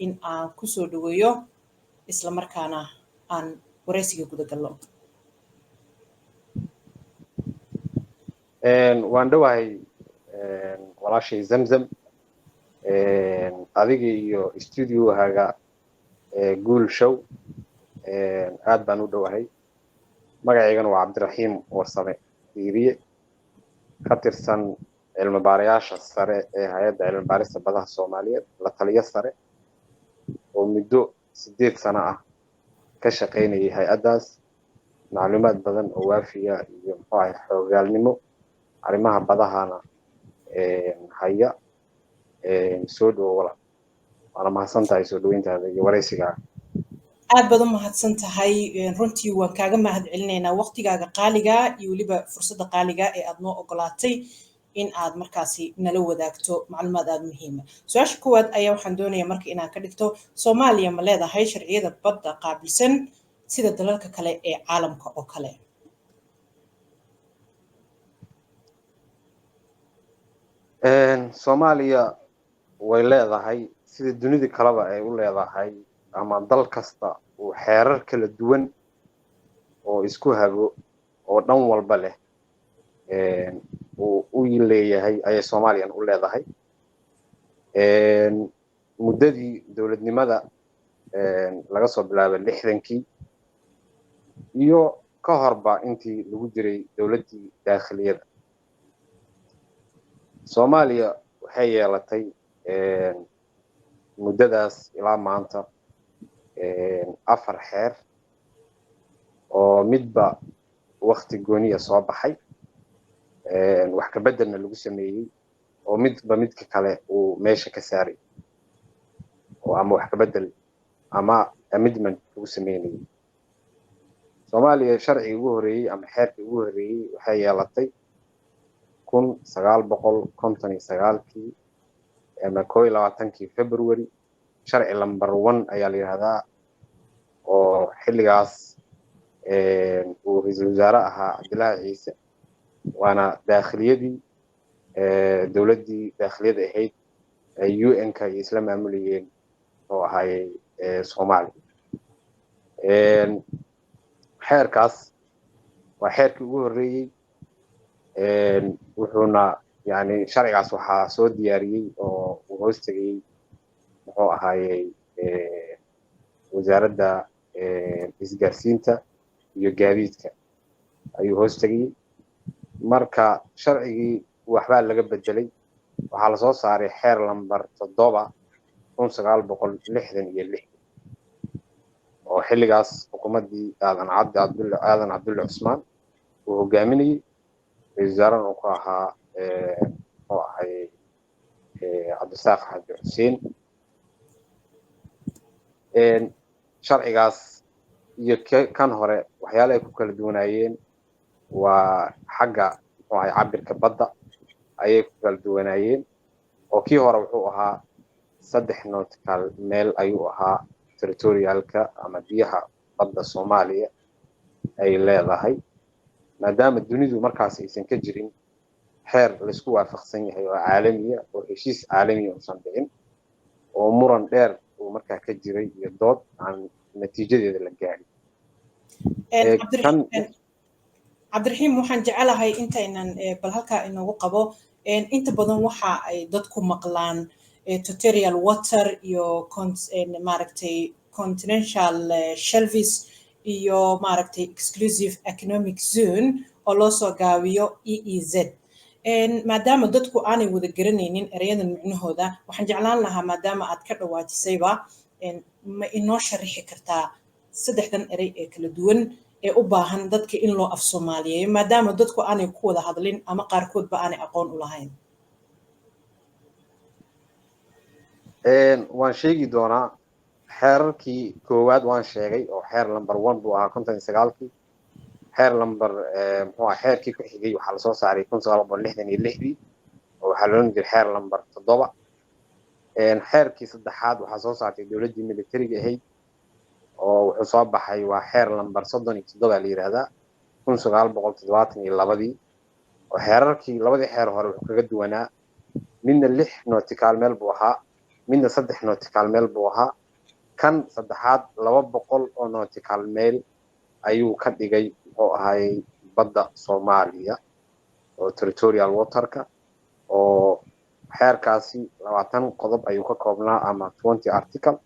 in aan kusoo dhaweeyo isla markaana aan waraysiga guda gallo. Waan dhowahay walaashay Zamzam, adiga iyo studiohaga Guul Show aad baan u dhowahay. Magacaygana waa Cabdiraxiim Warsame Diiriye, ka tirsan cilmi baarayaasha sare ee Hay-adda Cilmi Baarista Badaha Soomaaliyeed, la taliyo sare oo muddo 8 sano ah ka shaqaynayay hay-addaas, macluumaad badan oo waafiya iyo muxuu ahay xoogaalnimo arrimaha badahana haya. Soo dhowo walaal, waana mahadsan tahay soo dhaweyntaada iyo waraysigaaga. Aad baad u mahadsan tahay. Runtii waan kaaga mahad celinaynaa waqtigaaga qaaliga iyo weliba fursadda qaaliga ee aad noo ogolaatay in aad markaasi nala wadaagto macluumaad aada muhiima. Su-aasha koowaad ayaa waxaan doonayaa marka inaan ka dhigto: Soomaaliya ma leedahay sharciyada badda qaabilsan sida dalalka kale ee caalamka oo kale? Soomaaliya way leedahay, sida dunida kaleba ay u leedahay ama dal kasta uu xeerar kala duwan oo isku hago oo dhan walba leh uu u leeyahay ayay Soomaaliyan u leedahay. Muddadii dowladnimada laga soo bilaabay 60-kii iyo ka horba intii lagu jiray dowladdii daakhiliyada, Soomaaliya waxay yeelatay muddadaas ilaa maanta 4 xeer oo midba wakti gooniya soo baxay, wax ka beddelna lagu sameeyey, oo midba midka kale uu meesha ka saaray oo ama wax ka beddel ama amendment lagu sameynayay. Soomaaliya sharcigii ugu horreeyey ama xeerkii ugu horreeyey waxay yeelatay 1959-kii ama 21-kii February, sharci number 1 ayaa la yidhahdaa, oo xilligaas uu ra-iisul wasaare ahaa Cabdillaahi Ciise, waana daakhiliyadii dowladdii daakhiliyada ahayd ay UN-ka iyo isla maamulayeen oo ahaayey Soomaaliya. Xeerkaas waa xeerkii ugu horreeyey, wuxuuna yani sharcigaas waxaa soo diyaariyey oo uu hoos tegayey muxuu ahaayey Wasaaradda Isgaarsiinta iyo Gaadiidka ayuu hoos tegayey. Marka sharcigii waxbaa laga bedelay, waxaa lasoo saaray xeer lamber 7 1966, oo xilligaas xukuumaddii Aadan Cabdi Cabdulle Aadan Cabdulle Cusmaan uu hogaaminayey, ra-iisul wasaarena uu ku ahaa muxuu ahay Cabdisaaq Xaaji Xuseen. Sharcigaas iyo kan hore waxyaala ay ku kala duwanaayeen waa xagga muxuu ahay cabirka badda ayay ku kala duwanaayeen, oo kii hore wuxuu ahaa 3 nautical meel ayuu ahaa territorialka ama biyaha badda Soomaaliya ay leedahay, maadaama dunidu markaas aysan ka jirin xeer laisku waafaqsan yahay oo caalamiya oo heshiis caalamiya uusan dhicin, oo muran dheer uu markaa ka jiray iyo dood aan natiijadeeda la gaarin. Cabdiraxiim, waxaan jecelahay intaynan bal halkaa inoogu qabo. Inta badan waxa ay dadku maqlaan territorial water iyo maaragtay continental shelves iyo maaragtay exclusive economic zone oo loo soo gaabiyo EEZ. Maadaama dadku aanay wada garanaynin ereyadan micnahooda, waxaan jeclaan lahaa, maadaama aad ka dhawaajisayba, ma inoo sharixi kartaa saddexdan erey ee kala duwan ee u baahan dadka in loo af soomaaliyeeyo, maadaama dadku aanay ku wada hadlin ama qaarkoodba aanay aqoon u lahayn? Waan sheegi doonaa. Xeerarkii koowaad waan sheegay oo xeer number 1 buu ahaa 59-kii. Xeer number muxuu ahaa xeerkii ku xigay waxaa lasoo saaray 1966-dii, oo waxaa la oran jiray xeer number 7. Xeerkii saddexaad waxaa soo saartay dowladdii militariga ahayd, oo wuxuu soo baxay waa xeer number 37 la yidhahdaa 1972-dii, oo xeerarkii labadii xeer hore wuxuu kaga duwanaa midna 6 nautical meel buu ahaa, Midna 3 nautical mile buu ahaa. Kan saddexaad 200 oo nautical mile ayuu ka dhigay, muxuu ahaayey, badda Soomaaliya oo territorial waterka. Oo xeerkaasi 20 qodob ayuu ka koobnaa ama 20 article.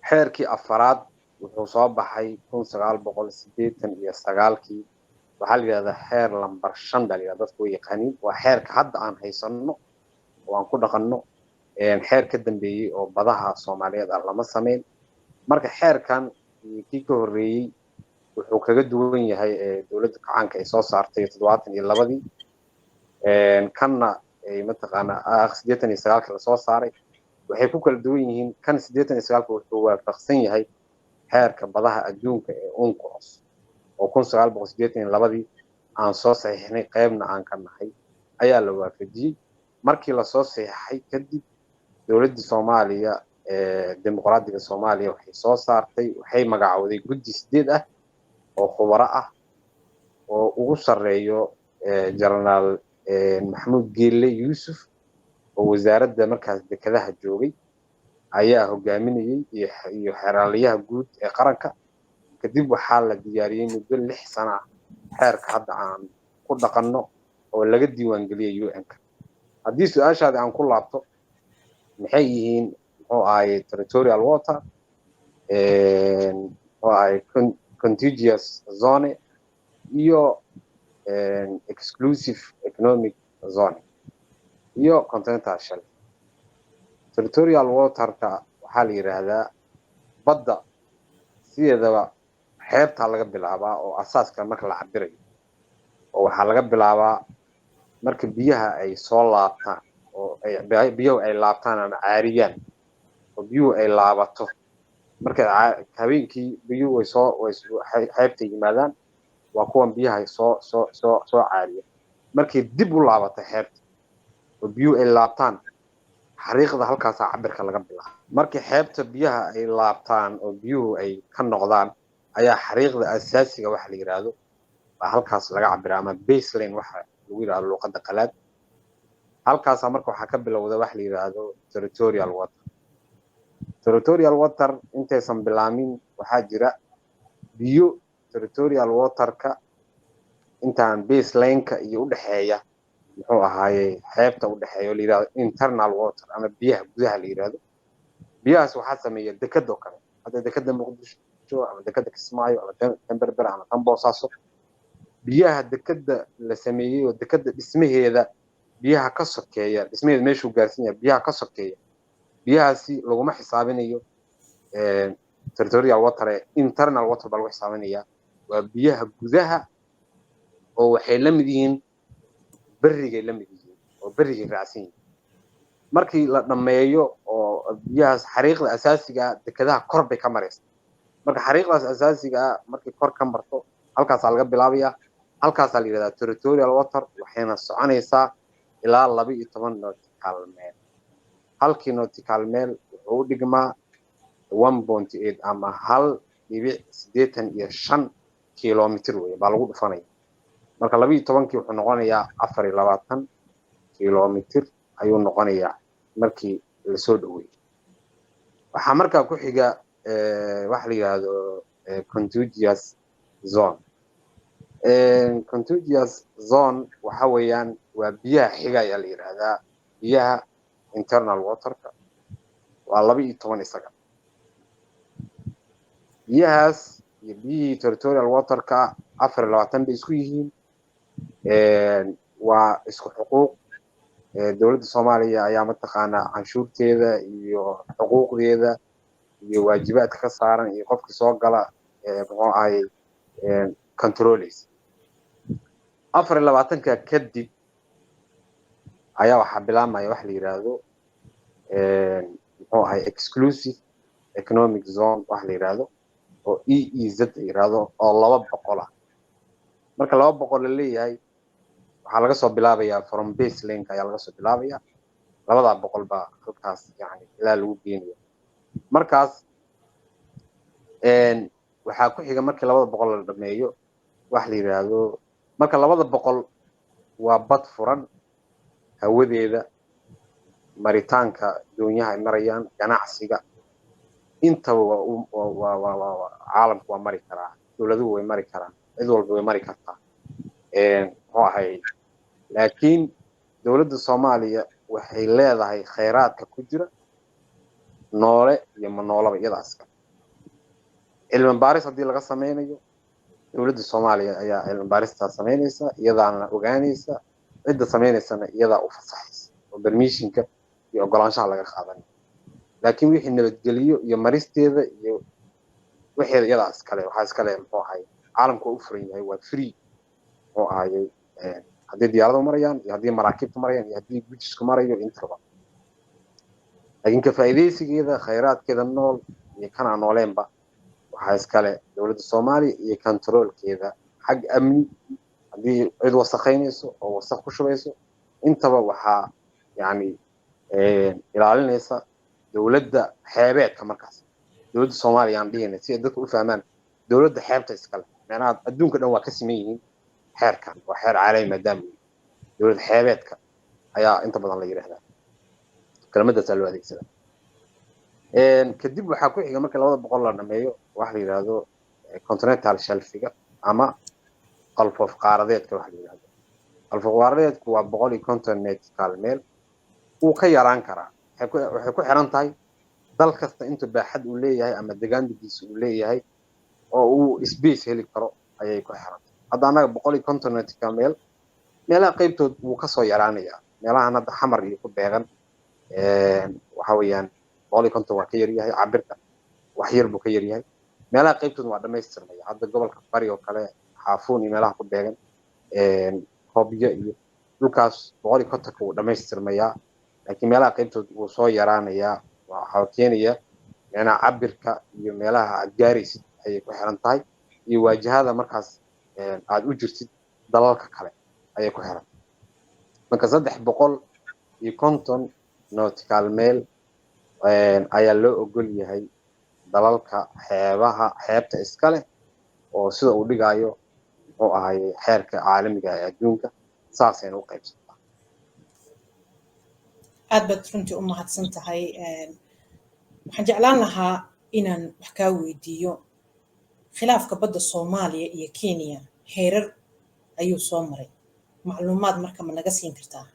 Xeerkii afaraad wuxuu soo baxay 1989-kii. Waxaa la yidhahdaa xeer lambar 5 baa la yidhahda, dadku way yaqaaniin. Waa xeerka hadda aan haysano oo aan ku dhaqanno. Xeer ka dambeeyey oo badaha Soomaaliyeed ah lama sameyn. Marka xeerkan kii ka horreeyey wuxuu kaga duwan yahay dowladda kacaanka ay soo saartay 72-dii, kanna ay mataqaanaa 89-ka lasoo saaray, waxay ku kala duwan yihiin kan 89-ka wuxuu waafaqsan yahay xeerka badaha adduunka ee UNCLOS oo 1982-dii aan soo saxiixnay, qeybna aan ka nahay ayaa la waafajiyey. Markii lasoo saxiixay kadib, dowladda Soomaaliya ee dimuqraadiga Soomaaliya waxay soo saartay, waxay magacowday guddi sideed ah oo khubaro ah oo ugu sarreeyo Jenaraal Maxamuud Geelle Yuusuf oo wasaaradda markaas dekedaha joogay ayaa hogaaminayay, iyo xeraaliyaha guud ee qaranka. Kadib waxaa la diyaariyey muddo 6 sano ah xeerka hadda aan ku dhaqanno oo laga diiwaangeliyay UN-ka. Haddii su-aashaadi aan ku laabto, maxay yihiin, muxuu ahaye, territorial water, muxuu ahaye, contiguous zone iyo exclusive economic zone iyo continental shelf? Territorial waterka waxaa la yidhaahdaa badda sideedaba xeebtaa laga bilaabaa oo asaaska marka la cabirayo, oo waxaa laga bilaabaa marka biyaha ay soo laabtaan oo ay biyuhu ay laabtaan ama caariyaan oo biyuhu ay laabato. Marka habeenkii biyuhu way soo way xeebta yimaadaan, waa kuwan biyaha soo caariya. Markay dib u laabato xeebta oo biyuhu ay laabtaan, xariiqda halkaasaa cabirka laga bilaaba. Markii xeebta biyaha ay laabtaan oo biyuhu ay ka noqdaan ayaa xariiqda asaasiga waxa la yidhaahdo baa halkaas laga cabira, ama baseline waxa lagu yidhahdo luqadda qalaad. Halkaasaa marka waxaa ka bilowda waxa la yidhaahdo territorial water. Territorial water intaysan bilaamin, waxaa jira biyo territorial waterka intaan baseline-ka iyo udhexeeya, muxuu ahaaye, xeebta udhexeeya oo la yidhahdo internal water ama biyaha gudaha la yidhahdo. Biyahaas waxaa sameeya dekadoo kale, hadda dekada Muqdisho ama dekada Kismaayo ama tan Berbera ama tan Boosaaso. Biyaha dekada la sameeyey oo dekada dhismaheeda biyaha ka sokeeya, dhismaheeda meeshuu gaarsan yahay biyaha ka sokeeya, biyahaasi laguma xisaabinayo territorial water ee internal water baa lagu xisaabinaya. Waa biyaha gudaha oo waxay la mid yihiin berrigay la mid yihiin oo berrigay raacsan yihiin. Markii la dhammeeyo oo biyahaas, xariiqda asaasiga ah dekadaha kor bay ka maraysa. Marka xariiqdaas asaasiga ah markay kor ka marto, halkaasaa laga bilaabaya, halkaasaa la yidhahdaa territorial water. Waxayna soconaysaa ilaa 12 nautical mile. Halkii nautical mile wuxuu u dhigmaa 1.8 ama 1.85 kilomitr wey baa lagu dhufanaya. Marka 12-kii wuxuu noqonayaa 24 kilomitr ayuu noqonayaa markii lasoo dhaweeyo. Waxaa markaa ku xiga waxa la yidhaahdo contiguous zone. Contiguous zone waxa weeyaan waa biyaha xiga ayaa la yidhaahdaa biyaha internal waterka. Waa 12 isaga. Biyahaas iyo biyihii territorial waterka 24 bay isku yihiin, waa isku xuquuq. Dowladda Soomaaliya ayaa mataqaanaa canshuurteeda iyo xuquuqdeeda iyo waajibaadka ka saaran iyo qofkii soo gala, muxuu ahay, controleysa. 24-ka kadib ayaa waxaa bilaabmaya waxa la yidhaahdo, muxuu ahay, exclusive economic zone waxa la yidhaahdo oo EEZ la yidhaahdo oo 200 ah. Marka 200 la leeyahay, waxaa laga soo bilaabayaa from baseline ayaa laga soo bilaabaya. Labadaa boqol baa halkaas yani ilaa lagu geenaya. Markaas waxaa ku xiga, markii 200 la dhameeyo, waxa la yidhaahdo, marka 200 waa bad furan, hawadeeda Maritaanka doonyaha ay marayaan, ganacsiga, intaba waa caalamku waa mari karaa, dowladuhu way mari karaan, cid walba way mari kartaa, muxuu ahay. Laakiin dowladda Soomaaliya waxay leedahay khayraadka ku jira, noole iyo manoolaba, iyadaas iskale. Cilmi baaris haddii laga sameynayo, dowladda Soomaaliya ayaa cilmi baaristaa sameynaysa, iyadaana ogaanaysa. Cidda sameynaysana iyadaa u fasaxaysa oo permissionka iyo ogolaanshaha laga qaadanaya. Laakiin wixii nabadgeliyo iyo maristeeda iyo wixeeda iyadaa iskale, waxaa iskale, muxuu ahay, caalamku waa u furan yahay, waa free, muxuu ahayey, haddii diyaaradu marayaan iyo haddii maraakiibtu marayaan iyo haddii gujisku marayo intaba. Laakiin ka faa'iidaysigeeda, khayraadkeeda nool iyo kan aan nooleenba, waxaa iskale dowladda Soomaaliya, iyo controlkeeda xag amni, haddii cid wasakhaynayso oo wasakh ku shubayso, intaba waxaa yani ilaalinaysa dowladda xeebeedka. Markaas dowladda Soomaaliya aan dhihina, si ay dadku u fahmaan, dowladda xeebta iskale. Macnaha adduunka dhan waa ka siman yihiin, xeerkan waa xeer caalami, maadaama uu yahay dowlad xeebeedka ayaa inta badan la yidhaahdaa, kelmadaasaa loo adeegsadaa. Kadib waxaa ku xiga, marka 200 la dhameeyo, waxa la yidhaahdo continental shelfiga ama qalfoof qaaradeedka. Waxa la yidhahdo qalfoof qaaradeedku waa 150 nautical mile. Wuu ka yaraan karaa, waxay ku xiran tahay dal kasta inta baaxad uu leeyahay ama degaandigiisa uu leeyahay oo uu space heli karo ayay ku xiran tahay. Hadda annaga 150 nautical mile, meelaha qaybtood wuu kasoo yaraanayaa. Meelahan hadda Xamar iyo ku beegan, waxa weeyaan 150 waa ka yaryahay cabirka, wax yar buu ka yaryahay. Meelaha qaybtood waa dhamaystirmaya. Hadda gobolka Bari oo kale, Xaafuun iyo meelaha ku beegan, Hobyo iyo dhulkaas, 150-ka wuu dhamaystirmayaa, laakiin meelaha qaybtood wuu soo yaraanayaa. Waxaa keenaya micnaha cabirka iyo meelaha aad gaaraysid ayay ku xiran tahay, iyo waajahada markaas aad u jirtid dalalka kale ayay ku xiran. Marka 350 nautical mile ayaa loo ogol yahay dalalka xeebaha, xeebta iska leh, oo sida uu dhigayo, muxuu ahaye, xeerka caalamiga ee adduunka, saasayna u qaybsantaa. Aad baad runtii u mahadsan tahay. Waxaan jeclaan lahaa inaan wax kaa weydiiyo khilaafka badda Soomaaliya iyo Kenya. Heerar ayuu soo maray, macluumaad marka ma naga siin kartaa?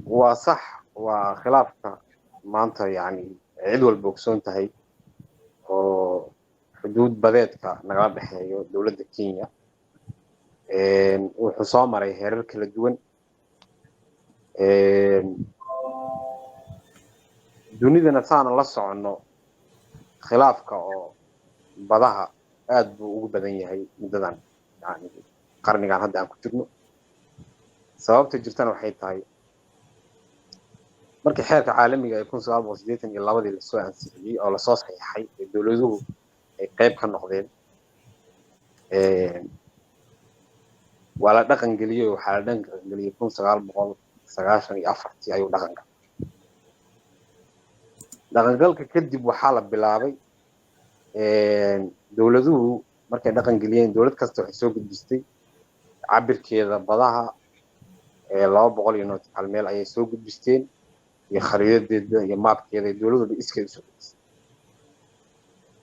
Waa sax, waa khilaafka maanta yani cid walba ogsoon tahay oo xuduud badeedka nagala dhexeeyo dowladda Kenya. Wuxuu soo maray heerar kala duwan. Dunidana saana la soconno, khilaafka oo badaha aad buu ugu badan yahay muddadan, yani qarnigan hadda aan ku jirno. Sababta jirtana waxay tahay, markii xeerka caalamiga ee 1982-dii lasoo ansixiyey oo lasoo saxiixay ee dowladuhu ay qayb ka noqdeen, waa la dhaqan geliyey. Waxaa la dhaqan geliyey 1994-tii ayuu dhaqan galay. Dhaqangalka kadib waxaa la bilaabay, dowladuhu markay dhaqan geliyeen, dowlad kasta waxay soo gudbistay cabirkeeda badaha, 200 iyo nautical mile ayay soo gudbisteen, iyo khariidadeeda iyo maabkeeda, dowlad walba iskeed usoo gudbistay.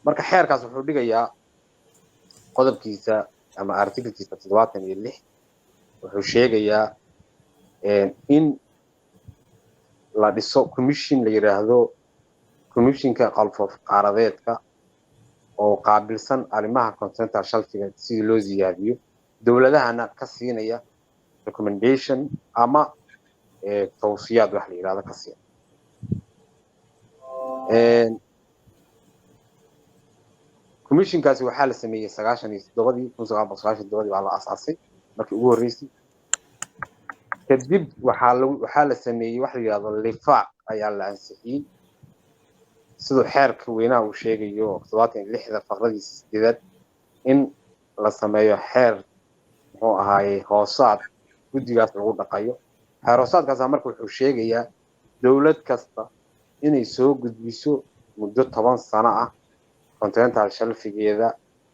Marka xeerkaas wuxuu dhigayaa qodobkiisa ama articlekiisa 76, wuxuu sheegayaa in la dhiso commission la yiraahdo commissionka qalfoof qaaradeedka oo qaabilsan arrimaha continental shelfiga sidii loo ziyaadiyo, dowladahana ka siinaya recommendation ama tawsiyaad wax la yirahdo ka siina. Commissionkaasi waxaa la sameeyey 97-dii, 1997-dii baa la aasaasay markii ugu horreysay. Kadib waxaa la sameeyey wax la yirahdo lifaaq ayaa la ansixiyey, siduu xeerka weynaha uu sheegayo 76-da faqradiisa sideedaad, in la sameeyo xeer, muxuu ahaaye, hoosaad guddigaas lagu dhaqayo. Xeer hoosaadkaasa marka wuxuu sheegayaa dowlad kasta inay soo gudbiso muddo 10 sano ah continental shelfigeeda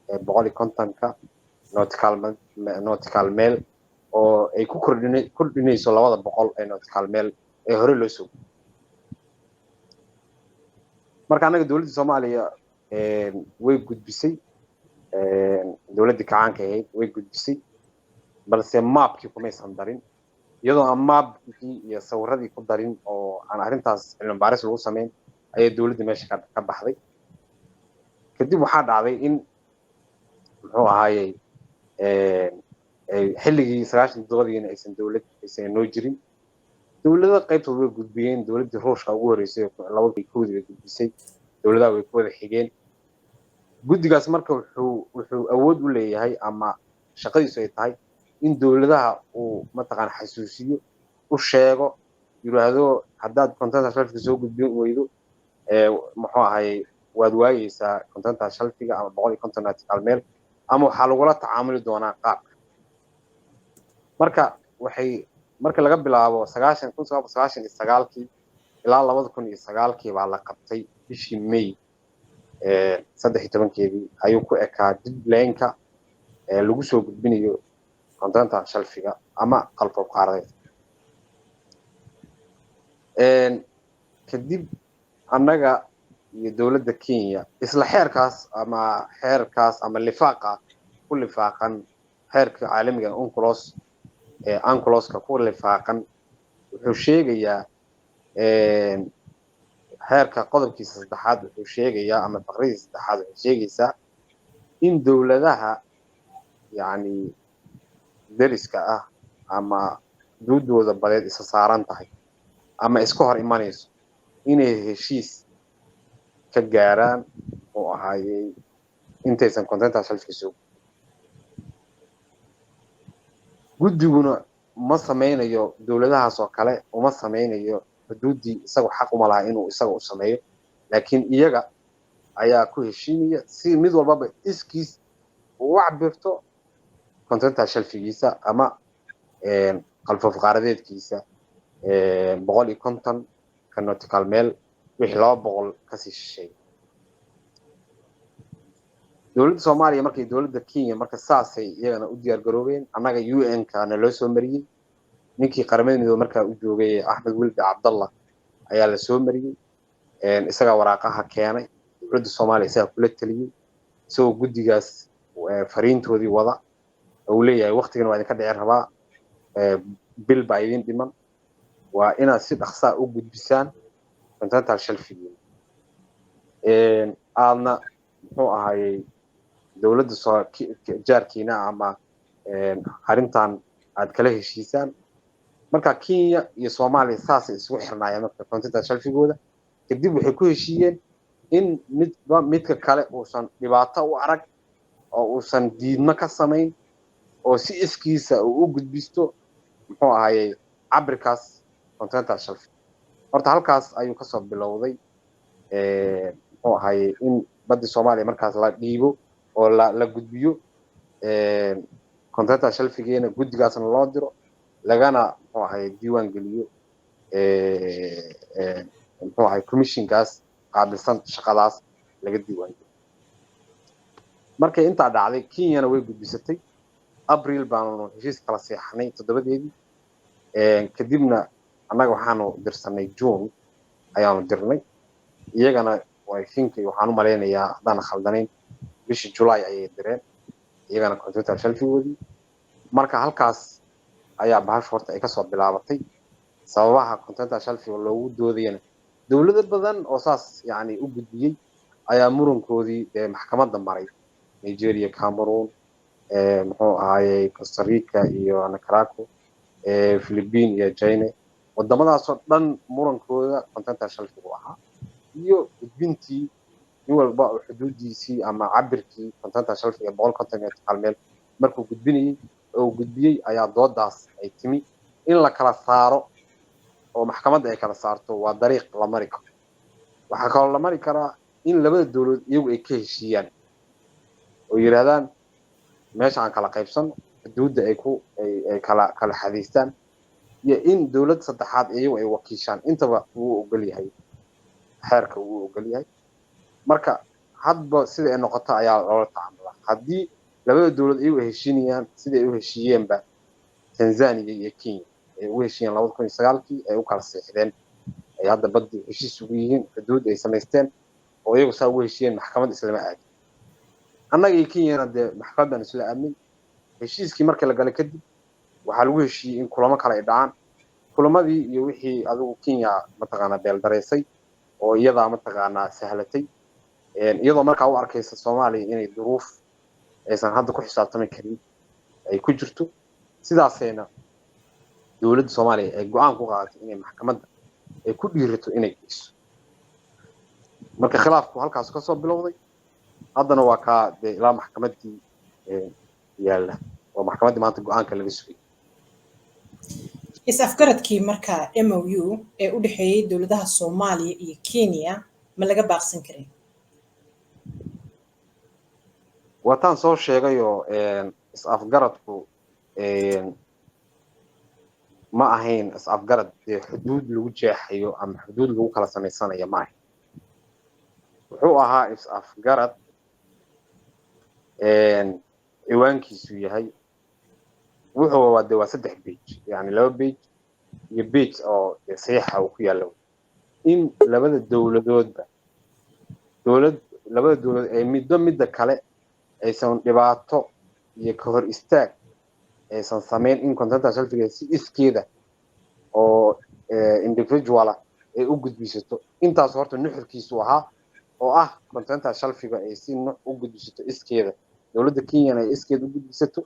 ee 150-ka. Nautical mile oo ay ku kordhinayso 200 ee nautical mile ee hore loo soo. Marka annaga dowladda Soomaaliya way gudbisay, dowladdii kacaanka ahayd way gudbisay, balse maapkii kumaysan darin. Iyadoo aan maapkii iyo sawiradii ku darin oo aan arrintaas cilmi baaris lagu samayn ayay dowladda meesha ka baxday. Kadib waxaa dhacday in, muxuu ahaayey, xilligii 97-diina aysan dowlad aysan noo jirin. Dowlada qaybtood way gudbiyeen. Dowladdii Ruushka ugu horreysay 2001-dii bay gudbisay, dowladaha way ku wada xigeen. Guddigaas marka wuxuu awood u leeyahay ama shaqadiisu ay tahay in dowladaha uu mataqaana xasuusiyo, u sheego, yiraahdo haddaad continental shelfka soo gudbin weydo, muxuu ahay, waad waayeysaa continental shelfiga ama 150 nautical mile ama waxaa lagula tacaamuli doonaa qaabka. Marka waxay marka laga bilaabo 1999-kii ilaa 2009-kii baa la qabtay. Bishii May 13-keedii ayuu ku ekaa deadline-ka lagu soo gudbinayo continental shelfiga ama qalfoof qaaradeed. Kadib annaga iyo dowladda Kenya isla xeerkaas ama xeerkaas ama lifaaqa ku lifaaqan xeerka caalamiga UNCLOS, UNCLOS-ka ku lifaaqan, wuxuu sheegayaa xeerka qodobkiisa saddexaad wuxuu sheegayaa ama faqradiisa saddexaad waxay sheegaysaa in dowladaha yacni deriska ah ama xuduudooda badeed isa saaran tahay ama iska hor imanayso inay heshiis ka gaaraan oo ahaayey intaysan continental shelfka soo. Guddiguna ma sameynayo dowladahaas oo kale, uma sameynayo xuduuddii, isagu xaq uma laha inuu isaga u sameeyo, laakiin iyaga ayaa ku heshiinaya si mid walbaba iskiis uu u cabirto continental shelfigiisa ama qalfoof qaaradeedkiisa 150 ka nautical mile wixii 200 kasii shisheeya. Dowladda Soomaaliya markay dowladda Kenya marka saasay iyagana u diyaar garoobeen. Annaga UN kana loo soo mariyey, ninkii Qaramada Midoobe markaa u joogay, Axmed Wilde Cabdallah, ayaa la soo mariyey. Isagaa waraaqaha keenay, dowladda Soomaaliya isagaa kula taliyey, isagoo guddigaas fariintoodii wada uu leeyahay waqtigan waa idinka dhici rabaa, bil baa idin dhiman, waa inaad si dhaqsaa u gudbisaan continental shelfigiina, aadna, muxuu ahaayey, dowladda soo jaarkiina ama arrintan aad kala heshiisaan. Marka Kenya iyo Soomaaliya saasay isugu xirnaayeen. Marka continental shelfigooda kadib waxay ku heshiiyeen in midba midka kale uusan dhibaato u arag oo uusan diidmo ka samayn oo si iskiisa uu u gudbisto, muxuu ahaayey, cabirkaas continental shelf. Horta halkaas ayuu kasoo bilowday, muxuu ahaayey, in baddi Soomaaliya markaas la dhiibo oo la gudbiyo continental shelfigeena, guddigaasna loo diro, lagana, muxuu ahaye, diiwaan geliyo, muxuu ahay, commissionkaas qaabilsan shaqadaas laga diiwaan geliyo. Markay intaa dhacday, Kenyana way gudbisatay. Abril baanu heshiis kala seexanay 7-deedii. Kadibna annaga waxaanu dirsanay June ayaanu dirnay, iyagana I think waxaan u malaynayaa haddaan khaldanayn bishii July ayay direen iyagana continental shelfigoodii. Marka halkaas ayaa bahashu horta ay kasoo bilaabatay. Sababaha continental shelfiga loogu doodayana dowlado badan oo saas yani u gudbiyey ayaa murankoodii dee maxkamadda maray: Nigeria, Cameroon, muxuu ahaayey, Costa Rica iyo Nicaragua, Philippine iyo China. Wadamadaasoo dhan murankooda continental shelfigu ahaa iyo gudbintii nin walba oo xuduudiisii ama cabirkii continental shelfiga 150 nautical mile markuu gudbinayey oo gudbiyey ayaa doodaas ay timi. In la kala saaro oo maxkamadda ay kala saarto waa dariiq la mari karo. Waxaa kaloo la mari karaa in labada dowladood iyagu ay ka heshiiyaan oo yidhahdaan meesha aan kala qaybsano, xuduudda ay ku ay kala xadiistaan, iyo in dowlad saddexaad iyagu ay wakiishaan. Intaba wuu ogol yahay xeerka, wuu ogol yahay. Marka hadba sida ay noqoto ayaa loola tacaamulaa. Haddii Labada dowlad iyagu ay heshiinayaan sidai ay u heshiiyeenba Tanzania iyo Kenya ay ugu heshiiyeen 2009-kii, ay u kala seexdeen, ay hadda baddi heshiis ugu yihiin, xuduud ay samaysteen oo iyagu saa ugu heshiiyeen. Maxkamad islama aadin. Annaga iyo Kenyana dee maxkamad baan isla aadnay. Heshiiskii markii la galay kadib, waxaa lagu heshiiyey in kulamo kale ay dhacaan. Kulamadii iyo wixii adigu Kenya mataqaanaa beeldaraysay oo iyadaa mataqaanaa sahlatay, iyadoo markaa u arkaysa Soomaaliya inay duruuf aysan hadda ku xisaabtami karin ay ku jirto. Sidaasayna dowladda Soomaaliya ay go-aan ku qaadatay inay maxkamadda ay ku dhiirato inay geyso. Marka khilaafku halkaas kasoo bilowday, haddana waa kaa dee ilaa maxkamaddii yaalla oo maxkamaddii maanta go-aanka laga sugay. Is-afgaradkii marka MOU ee u dhexeeyey dowladaha Soomaaliya iyo Kenya ma laga baaqsan karin? Waataan soo sheegayoo, is-afgaradku ma ahayn is-afgarad dee xuduud lagu jeexayo ama xuduud lagu kala samaysanayo ma ahayn. Wuxuu ahaa is-afgarad ciwaankiisu yahay, wuxuu waa de waa 3 page, yani 2 page iyo page oo dee saxiixa uu ku yaallo, in labada dowladoodba dowlad labada dowladood ay middo midda kale aysan dhibaato iyo ka hor istaag aysan samayn, in continental shelfiga si iskeeda oo individuala ay u gudbisato. Intaas horta nuxurkiisu ahaa, oo ah continental shelfiga ay si u gudbisato iskeeda, dowladda Kenyana ay iskeeda u gudbisato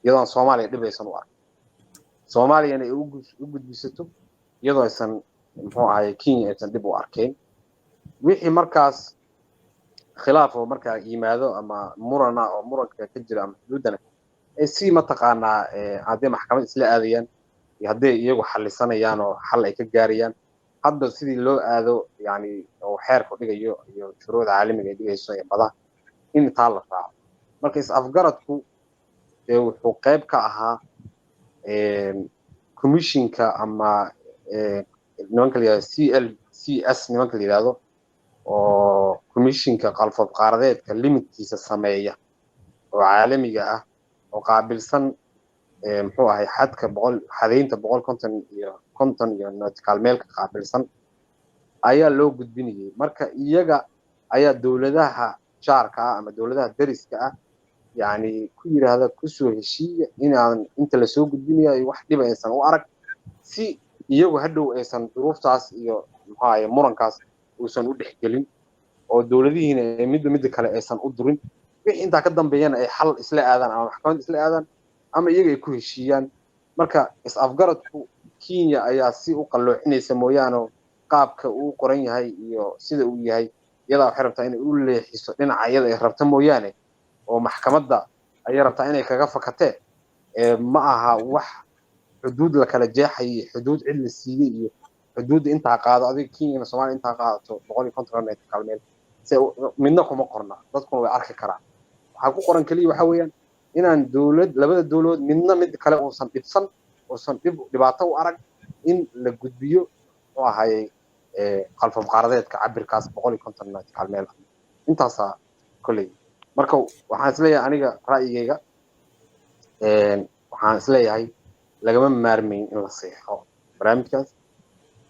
iyadoon Soomaaliya dhib aysan u arkin, Soomaaliyana ay u gudbisato iyadoo aysan, muxuu ahaye, Kenya aysan dhib u arkayn. Wixii markaas khilaaf oo markaa yimaado ama murana oo muranka ka jira ama xuduuddana ay si mataqaanaa hadday maxkamad isla aadayaan iyo hadday iyagu xalisanayaan oo xal ay ka gaarayaan, hadba sidii loo aado, yani oo xeerku dhigayo iyo shuruucda caalamiga ay dhigayso ee badaha in taa la raaco. Marka is-afgaradku dee wuxuu qayb ka ahaa commissionka ama nimanka la yihahdo CLCS, nimanka la yihahdo oo commissionka qalfof qaaradeedka limitkiisa sameeya oo caalamiga ah oo qaabilsan, muxuu ahay, xadka boqol xadaynta 150 iyo nautical meelka qaabilsan ayaa loo gudbinayay. Marka iyaga ayaa dowladaha jaarka ah ama dowladaha dariska ah yani ku yidhaahda kusoo heshiiya inaan inta lasoo gudbinayo wax dhiba aysan u arag, si iyagu hadhow aysan duruuftaas iyo, muxuu ahaye, murankaas uusan u dhexgelin oo dowladihiina midba midda kale aysan u durin. Wixii intaa ka dambeeyana ay xal isla aadaan ama maxkamad isla aadaan ama iyaga ay ku heshiiyaan. Marka is-afgaradku Kenya ayaa si u qalloocinaysa mooyaane, qaabka uu qoran yahay iyo sida uu yahay iyadaa waxay rabtaa inay u leexiso dhinaca iyada ay rabta mooyaane, oo maxkamadda ayay rabtaa inay kaga fakatee. Ma aha wax xuduud la kala jeexayay, xuduud cid la siiyey iyo xuduudda intaa qaado adiga Kenyana Soomaaliya intaa qaadato 150 nautical meel se midna kuma qorna. Dadkuna way arki karaan. Waxaa ku qoran keliya waxa weeyaan inaan dowlad labada dowladood midna mid kale uusan dhibsan, uusan dhib dhibaato u arag, in la gudbiyo, muxuu ahayey, qalfof qaaradeedka cabirkaas 150 nautical meel. Intaasaa kolley. Marka waxaan isleeyahay, aniga ra'yigayga waxaan isleeyahay lagama maarmayn in la seexo barnaamijkaas,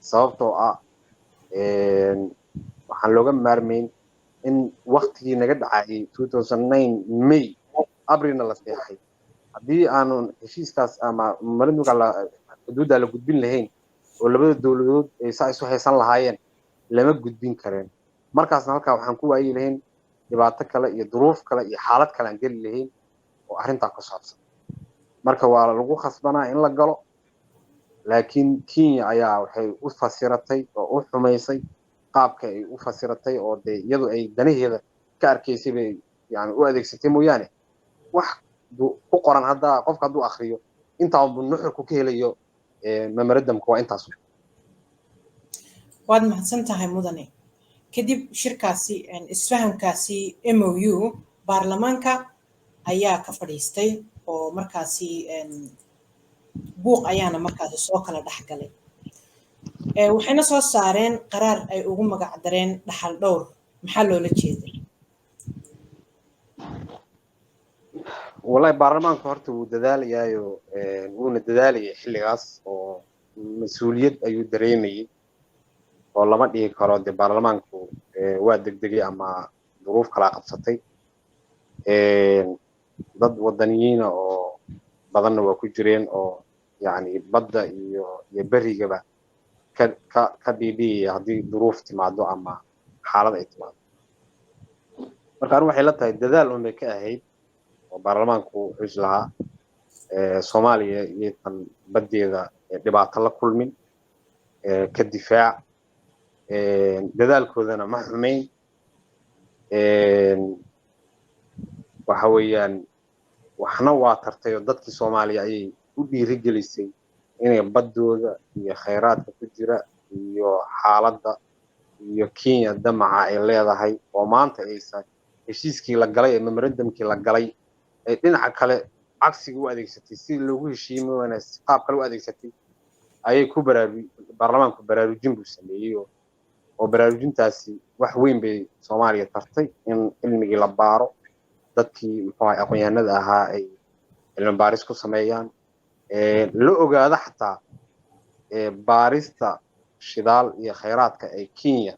sababtoo ah waxaan looga maarmayn in waktigii naga dhacayay 2009 May, Abrilna la seexay. Haddii aanu heshiiskaas ama marinka xuduudda la gudbin lahayn oo labada dowladood ay saa isu haysan lahaayeen, lama gudbin kareen. Markaasna halkaa waxaan ku waayi lahayn dhibaato kale iyo duruuf kale iyo xaalad kale aan geli lahayn oo arrintaa ku saabsan. Marka waa lagu khasbanaa in la galo, laakiin Kenya ayaa waxay u fasiratay oo u xumaysay qaabka ay u fasiratay oo dee iyadu ay danaheeda ka arkaysay bay yani u adeegsatay mooyaane, wax ku qoran hadda qofka hadduu akriyo intaa unbu nuxurku ka helayo memorandumka waa intaas. Waad mahadsan tahay, mudane. Kadib shirkaasi, isfahamkaasi MOU, baarlamaanka ayaa ka fadhiistay oo markaasi buuq ayaana markaasi soo kala dhex galay. Waxayna soo saareen qaraar ay ugu magac dareen dhaxal dhowr. Maxaa loola jeeday? Wallahi baarlamaanku horta wuu dadaalayaayo, wuuna dadaalayay xilligaas oo mas-uuliyad ayuu dareemayay, oo lama dhihi karo dee baarlamaanku waa degdegay ama duruuf kalaa qabsatay. Dad wadaniyiina oo badanna waa ku jireen oo yacni badda iyo berigaba ka dhiidhiyaya haddii duruuf timaado ama xaalad ay timaado. Marka anigu waxay la tahay dadaal un bay ka ahayd oo baarlamaanku wuxuu is lahaa Soomaaliya iyaysan baddeeda dhibaato la kulmin, ka difaac. Dadaalkoodana ma xumayn. Waxa weeyaan waxna waa tartay oo dadkii Soomaaliya ayay u dhiirigelisay inay baddooda iyo khayraadka ku jira iyo xaaladda iyo Kenya damaca ay leedahay oo maanta aysan heshiiskii la galay ee memorandumkii la galay ay dhinaca kale cagsiga u adeegsatay, si loogu heshiimo qaab kale u adeegsatay ayay ku baraaru baarlamaanku baraarujin buu sameeyey, oo baraarujintaasi wax weyn bay Soomaaliya tartay in cilmigii la baaro, dadkii muxuu ahay aqoon-yahanada ahaa ay cilmi baaris ku sameeyaan, la ogaado xataa baarista shidaal iyo khayraadka ay Kenya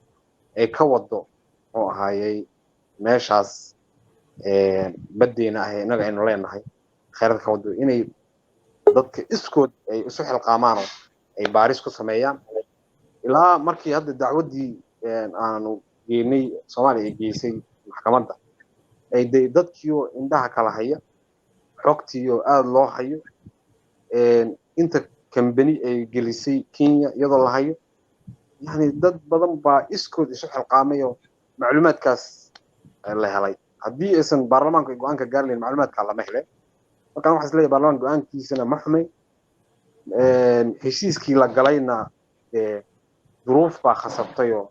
ay ka wado muxuu ahaayey meeshaas baddeena ah ee innaga aynu leenahay, khayraadka ka wado inay dadka iskood ay isu xilqaamaan oo ay baaris ku sameeyaan. Ilaa markii hadda dacwaddii aanu geynay, Soomaaliya ay geysay maxkamadda, ay de dadkiioo indhaha kala haya, xogtiioo aada loo hayo, inta kambani ay gelisay Kenya iyadoo la hayo, yani dad badan baa iskood isu xilqaamay oo macluumaadkaas la helay. Haddii aysan baarlamaanku ay go-aanka gaari lahayn, macluumaadkaa lama heleen. Markaan waxaa isleeyahay baarlamaanka go-aankiisana ma xumay, heshiiskii la galayna dee duruuf baa khasabtay oo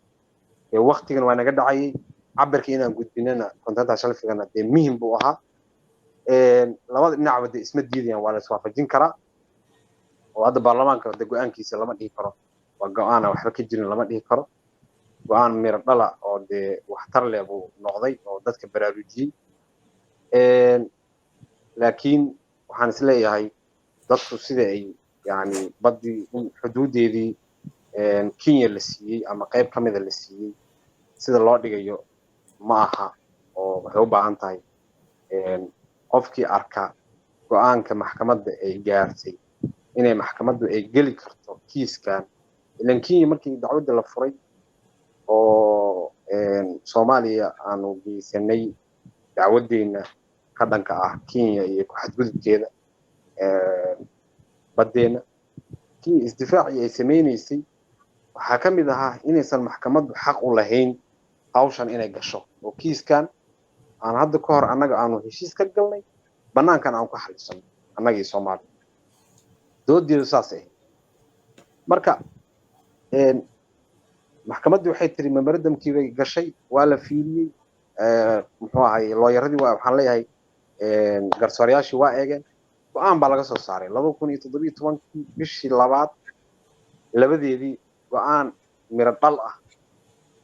dee waktigan waa naga dhacayay, cabirka inaan gudbinana continental shelfigana dee muhim buu ahaa. Labada dhinacba dee isma diidayaan, waa la iswaafajin karaa, oo hadda baarlamaanka de go-aankiisa lama dhihi karo waa go-aana waxba ka jirin, lama dhihi karo. Go-aan miro dhala oo dee waxtar leh buu noqday oo dadka baraarujiyey. Laakiin waxaan isleeyahay dadku sida ay yani baddii in xuduudeedii Kenya la siiyey ama qayb ka mida la siiyey sida loo dhigayo ma aha, oo waxay u baahan tahay qofkii arka go-aanka maxkamadda ay gaartay inay maxkamaddu ay geli karto kiiskan. Ilan Kenya markii dacwadda la furay oo Soomaaliya aanu geysanay dacwaddeena ka dhanka ah Kenya iyo ku xadgudubkeeda baddeena, Kenya isdifaacii ay sameynaysay waxaa ka mid ahaa inaysan maxkamaddu xaq u lahayn hawshan inay gasho, oo kiiskan aan hadda ka hor annaga aanu heshiis ka galnay bannaankan aan ku xalisano annagii Soomaaliya, doodeedu saas ahayd. Marka maxkamaddii waxay tiri memorandumkii bay gashay, waa la fiiriyey, muxuu ahay looyaradii, waa waxaan leeyahay garsoorayaashii waa eegeen, go-aan baa laga soo saaray 2017-kii bishii labaad labadeedii, go-aan miro dhal ah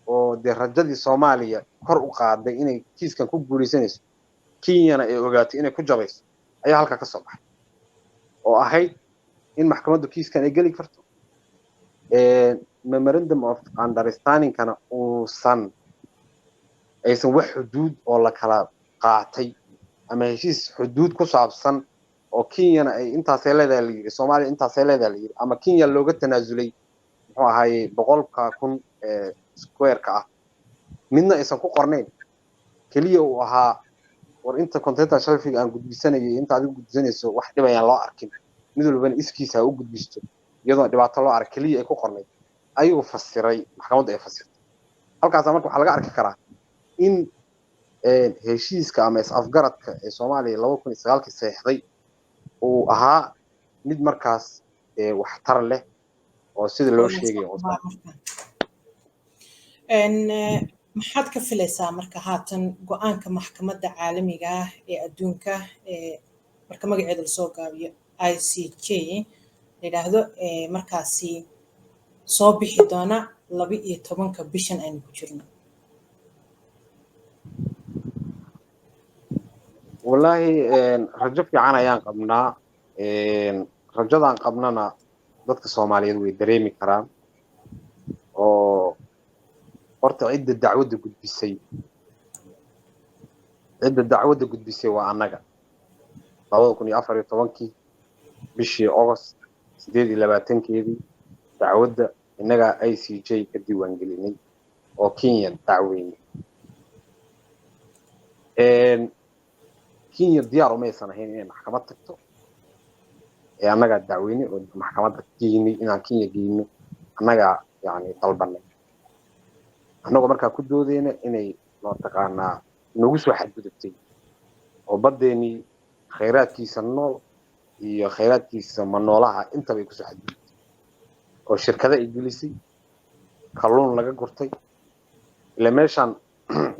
oo dee rajadii Soomaaliya kor u qaaday inay kiiskan ku guuleysanayso, Kenyana ay ogaatay inay ku jabayso ayaa halkaa ka soo baxay, oo ahayd in maxkamaddu kiiskan ay geli karto, memorandum of understandingkana uusan aysan wax xuduud oo la kala qaatay ama heshiis xuduud ku saabsan oo Kenyana ay intaasay leedahay la yidhi, Soomaaliya intaasay leedahay la yidhi, ama Kenya looga tanaasulay muxuu ahaayey 100,000 ee square-ka ah, midna aysan ku qornayn. Keliya uu ahaa war inta continental shelfiga aan gudbisanayay inta adigu gudbisanayso wax dhib ayaan loo arkin, mid walbana iskiisa ha u gudbisto iyadoo dhibaato loo arag keliya ay ku qornayd ayuu fasiray, maxkamaddu ay fasirtay. Halkaasa marka waxaa laga arki karaa in heshiiska ama is-afgaradka ee Soomaaliya 2009-kii saxiixday uu ahaa mid markaas waxtar leh oo sida loo sheegayo. Maxaad ka filaysaa marka haatan go-aanka maxkamadda caalamiga ah ee adduunka, marka magaceeda lasoo gaabiyo ICJ la yidhaahdo, markaasi soo bixi doona 12-ka bishan aynu ku jirno? Wallaahi rajo fiican ayaan qabnaa. Rajadaan qabnana dadka Soomaaliyeed way dareemi karaan, oo horta cidda dacwadda gudbisay waa annaga. 2014-kii bishii August 28-keedii dacwadda innagaa ICJ ka diiwaan gelinay oo Kenya dacweynay. Kenya diyaar umaysan ahayn inay maxkamad tagto ee annagaa dacweynay oo maxkamadda geynay. Inaan Kenya geyno annagaa yani dalbanay, annagoo markaa ku doodeyna inay mataqaanaa nagu soo xadgudubtay oo baddeenii khayraadkiisa nool iyo khayraadkiisa manoolaha intaba ay kusoo xadgudubtay, oo shirkado ay gelisay, kalluun laga gurtay. Ila meeshan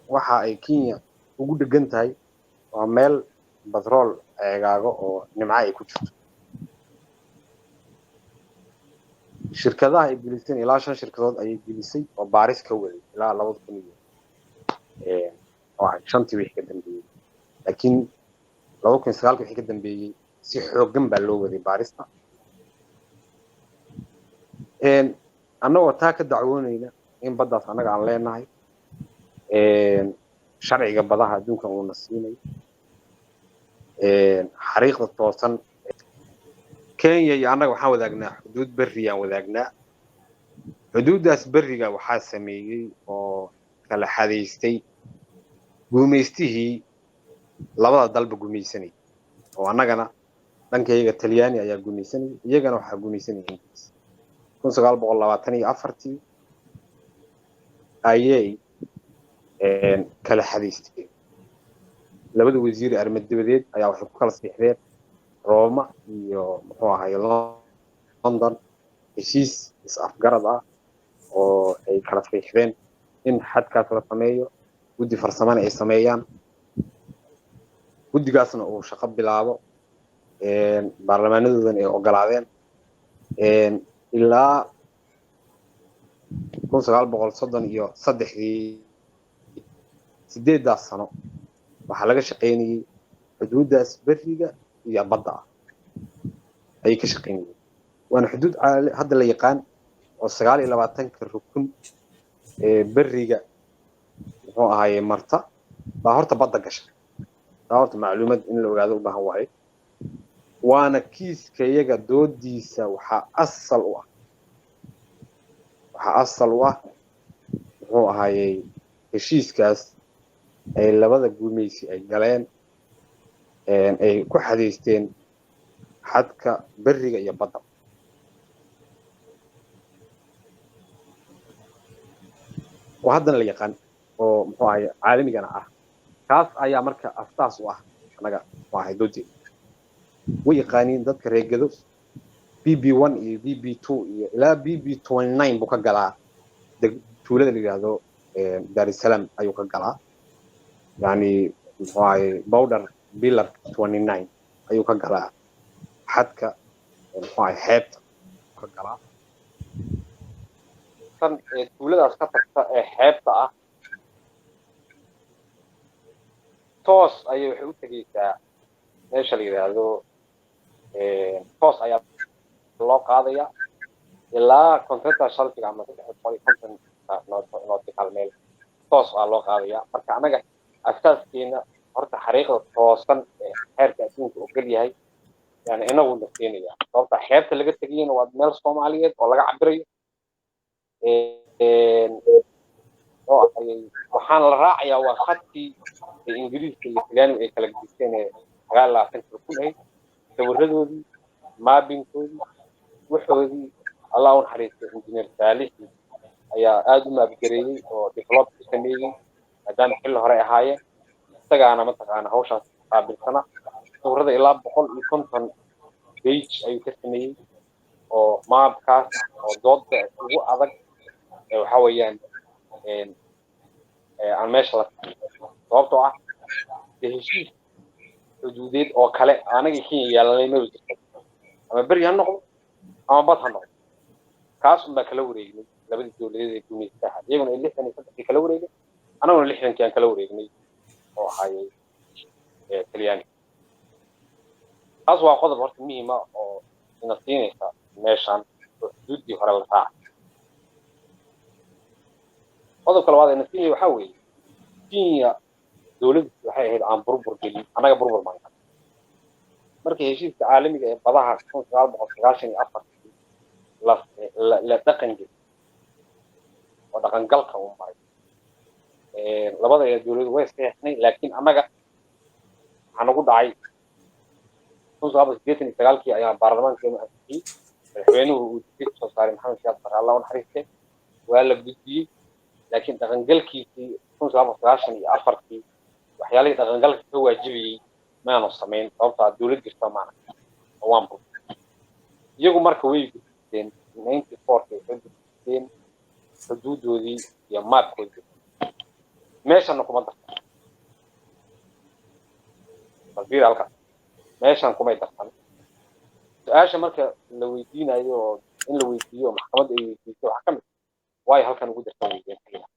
waxa ay Kenya ugu dhegan tahay waa meel batrool ceegaago oo nimco ay ku jirto. Shirkadaha ay geliseen ilaa shan shirkadood ayay gelisay oo baaris ka waday ilaa 2005-tii wixii ka dambeeyey, laakiin 2009-kii wixii ka dambeeyey si xooggan baa loo waday baarista. Annagoo taa ka dacwoonayna in baddaas annaga aan leenahay, sharciga badaha adduunkan uuna siinay, xariiqda toosan. Kenya iyo annaga waxaan wadaagnaa xuduud berriyaan wadaagnaa. Xuduuddaas berriga waxaa sameeyey oo kala xadaystay gumaystihii labada dalba gumaysanayay, oo annagana dhankayga Talyaani ayaa gumaysanayay, iyagana waxaa gumaysanayay Ingiriis. 1924-tii ayay kala xadaysteen. Labada wasiir arrimo dibadeed ayaa waxay ku kala siixdeen Rooma iyo muxuu ahay London heshiis is-afgarad ah oo ay kala siixdeen in xadkaas la sameeyo, guddi farsamana ay sameeyaan, guddigaasna uu shaqo bilaabo, baarlamaanadoodana ay ogolaadeen. Ilaa 1933-dii, 8-daas sano waxaa laga shaqaynayay xuduuddaas beriga iyo badda ah ayay ka shaqaynayeen. Waana xuduud hadda la yaqaan oo 29-ka rukun ee beriga muxuu ahaaye marta baa horta badda gasha. Taa horta macluumad in la ogaado u baahan waayo. Waana kiiska iyaga doodiisa waxaa asal u ah muxuu ahaayey heshiiskaas ay labada gumaysi ay galeen, ay ku xadaysteen xadka beriga iyo badda, oo haddana la yaqaan oo muxuu ahaye caalamigana ah. Kaas ayaa marka astaas u ah annaga muxuu ahay doodeeda. Way yaqaaniin dadka reer Gedo BB 1 iyo BB 2 iyo ilaa BB 29 buu ka galaa. Tuulada la yidhaahdo Dar es Salaam ayuu ka galaa, yani muxuu ahaye border pillar 29 ayuu ka galaa, xadka muxuu ahay xeebta ka galaa. Tan ee tuuladaas ka tagta ee xeebta ah toos ayay waxay u tegeysaa meesha la yidhaahdo, toos ayaa loo qaadaya ilaa continental shelfiga ama 350 nautical meel toos aa loo qaadaya. Marka annaga asaaskeena horta xariiqda toosan ee xeerka adduunka ogol yahay yani inaguna siinaya, sababta xeebta laga tegayana waa meel Soomaaliyeed oo laga cabirayo oo ayay waxaana la raacayaa waa khadkii ee Ingiriiska iyo Talyaanigu ay kala geysteen ee 29-ka rukun ahayd, sawiradoodii, mappingkoodii, waxoodii. Allah u naxariistay Injineer Saalixi ayaa aada u mapgareeyey oo develop ku sameeyey, maadaama xilli hore ahaayeen isagaana mataqaana hawshaas qaabilsana. Sawirada ilaa 150 page ayuu ka sameeyey oo mapkaas oo dooda ugu adag ee waxa weeyaan aan meesha la, sababtoo ah dee heshiis xuduudeed oo kale anaga Kenya yeelanay maba jirto, ama beri ha noqdo ama bad ha noqdo. Kaas un baan kala wareegnay labadii dowladeed ee gumaystaha, iyaguna ay 63-dii kala wareegay, annaguna 60-kii aan kala wareegnay oo ahaayey. Talyaaniga. Taas waa qodob horta muhiima oo ina siinaysa meeshan oo xuduuddii hore la raacay. Qodobka labaad ina siinaya waxaa weeye, Kenya dowladdu waxay ahayd aan burbur gelin, annaga burbur maan. Markii heshiiska caalamiga ee badaha 1994-kii la dhaqan geli oo dhaqangalka uu maray, labada ee dowladdu way saxeexnay, laakiin annaga waxaa nagu dhacay 1989-kii ayaa baarlamaankeenu ansixiyey, madaxweynuhu uu digri kusoo saaray, Maxamed Siyaad Barre, Allah u naxariiste, waa la gudbiyey, laakiin dhaqangalkiisii 1994-kii waxyaalihii dhaqangalka ka waajibayey maanu samayn, sababtoo ah dowlad jirta maana oo waan bur. Iyagu marka way gudbisteen 94-kii, waxay gudbisteen xuduudoodii iyo maabkoodii, meeshana kuma darsan. Bal fiiri halkaas, meeshan kumay darsan. Su-aasha marka la weydiinayo oo in la weydiiyo oo maxkamadda ay weydiiso waxaa ka mid: waayo halkan ugu darsan weydeen xilligan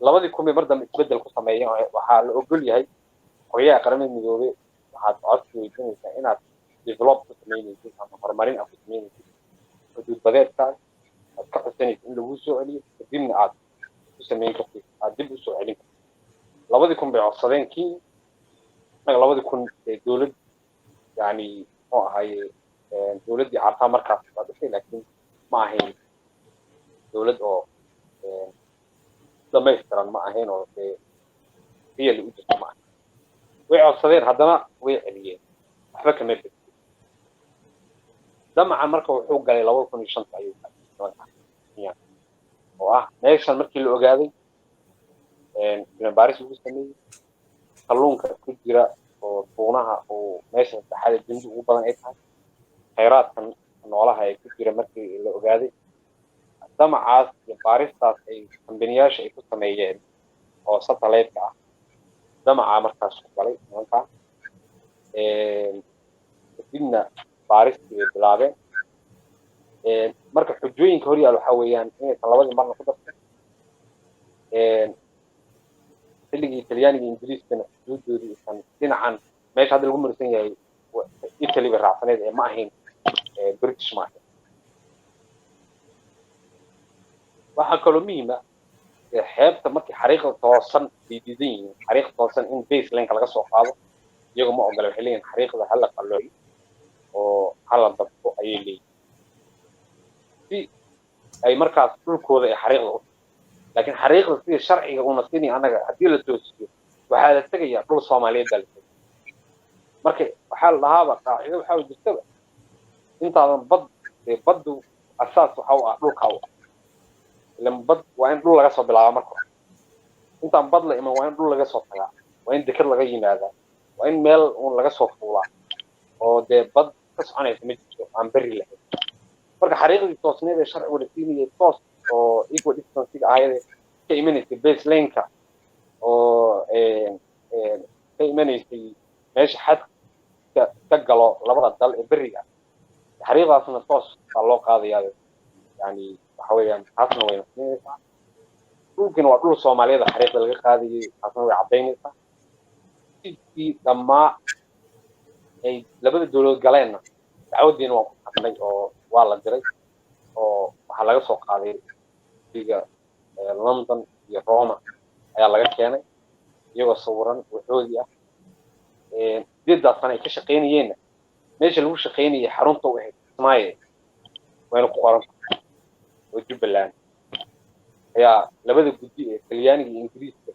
2000 bay mar dambe isbeddel ku sameeyeen? Waxaa la ogol yahay Qoryaha Qaramada Midoobey, waxaad codsi weydiinaysaa inaad develop ku samaynaysid ama horumarin aad ku samaynaysid xuduud badeedkaaga, aad ka codsanaysid in laguu soo celiyo, kadibna aad ku samayn kartid, aad dib usoo celin kartid. 2000 bay codsadeen Kenya. Annaga 2000 ee dowlad, yani muxuu ahaye, dowladdii Cartaa markaas waa dhisay, laakiin ma ahayn dowlad oo dhamaystiran, ma ahayn oo dee really u jirta ma ahayn. Way codsadeen, haddana way celiyeen, waxba kama bedel. Damaca marka wuxuu galay 2005-ta ayuu galay nimanka Kenya, oo ah meeshan markii la ogaaday, cilmi baaris lagu sameeyey, kalluunka ku jira oo tuunaha uu meesha saddexaad ee dunida ugu badan ay tahay, khayraadkan noolaha ee ku jira markii la ogaaday, damacaas iyo baaristaas ay kambaniyaasha ay ku sameeyeen oo satellite-ka ah, damaca markaas ku galay nimanka. Kadibna baaristii bay bilaabeen. Marka xujooyinka hor yaal waxaa weeyaan inaysan labadii marna ku darsan, xilligii Talyaaniga, Ingiriiskana xuduudoodii aysan dhinacan meesha hadda lagu marisan yahay Italy bay raacsaneyd ee ma ahayn British, ma ahayn. Waxaa kaloo muhiima xeebta markii xariiqda toosan bay diidan yihiin, xariiq toosan in baseline-ka laga soo qaado iyagu ma ogola. Waxay leeyihin xariiqda hala qalloociyo oo hala dabto ayay leeyihin, si ay markaas dhulkooda ay xariiqda u, laakiin xariiqda sidii sharciga uuna siinaya annaga haddii la toosiyo, waxaa la tegayaa dhul Soomaaliyeed baa la tegaya. Marka waxaa la dhahaaba qaacido waxaa jirtaba, intaadan bad dee baddu asaas waxa u ah dhulka u ah, ilan bad waa in dhul laga soo bilaaba. Marka hore intaan bad la iman waa in dhul laga soo tagaa, waa in deked laga yimaadaa, waa in meel uun laga soo fuulaa, oo dee bad ka soconaysa ma jirto aan berri lahayn. Marka xariiqdii toosneed ee sharcigu la siinayay, toos oo equal distance-ga ahayd, ka imanaysay baseline-ka oo ka imanaysay meesha xadka ka galo labada dal ee berriga, xariiqdaasna toos baa loo qaadayaa. Yani waxa weeyaan taasna wayna siinaysaa, dhulkina waa dhul Soomaaliyeed xariiqda laga qaadayay, taasna way caddaynaysaa. Heshiiskii dhammaa ay labada dowladood galeenna dacwadiina waan ku tagnay oo waa la diray, oo waxaa laga soo qaaday diga London iyo Roma ayaa laga keenay iyagoo sawiran waxoodii ah. 8-daas sano ay ka shaqaynayeenna meesha lagu shaqaynayay xarunta u ahayd Kismaayo wayna ku qoran tahay, oo Jubbaland ayaa labada guddi ee Talyaaniga iyo Ingiriiska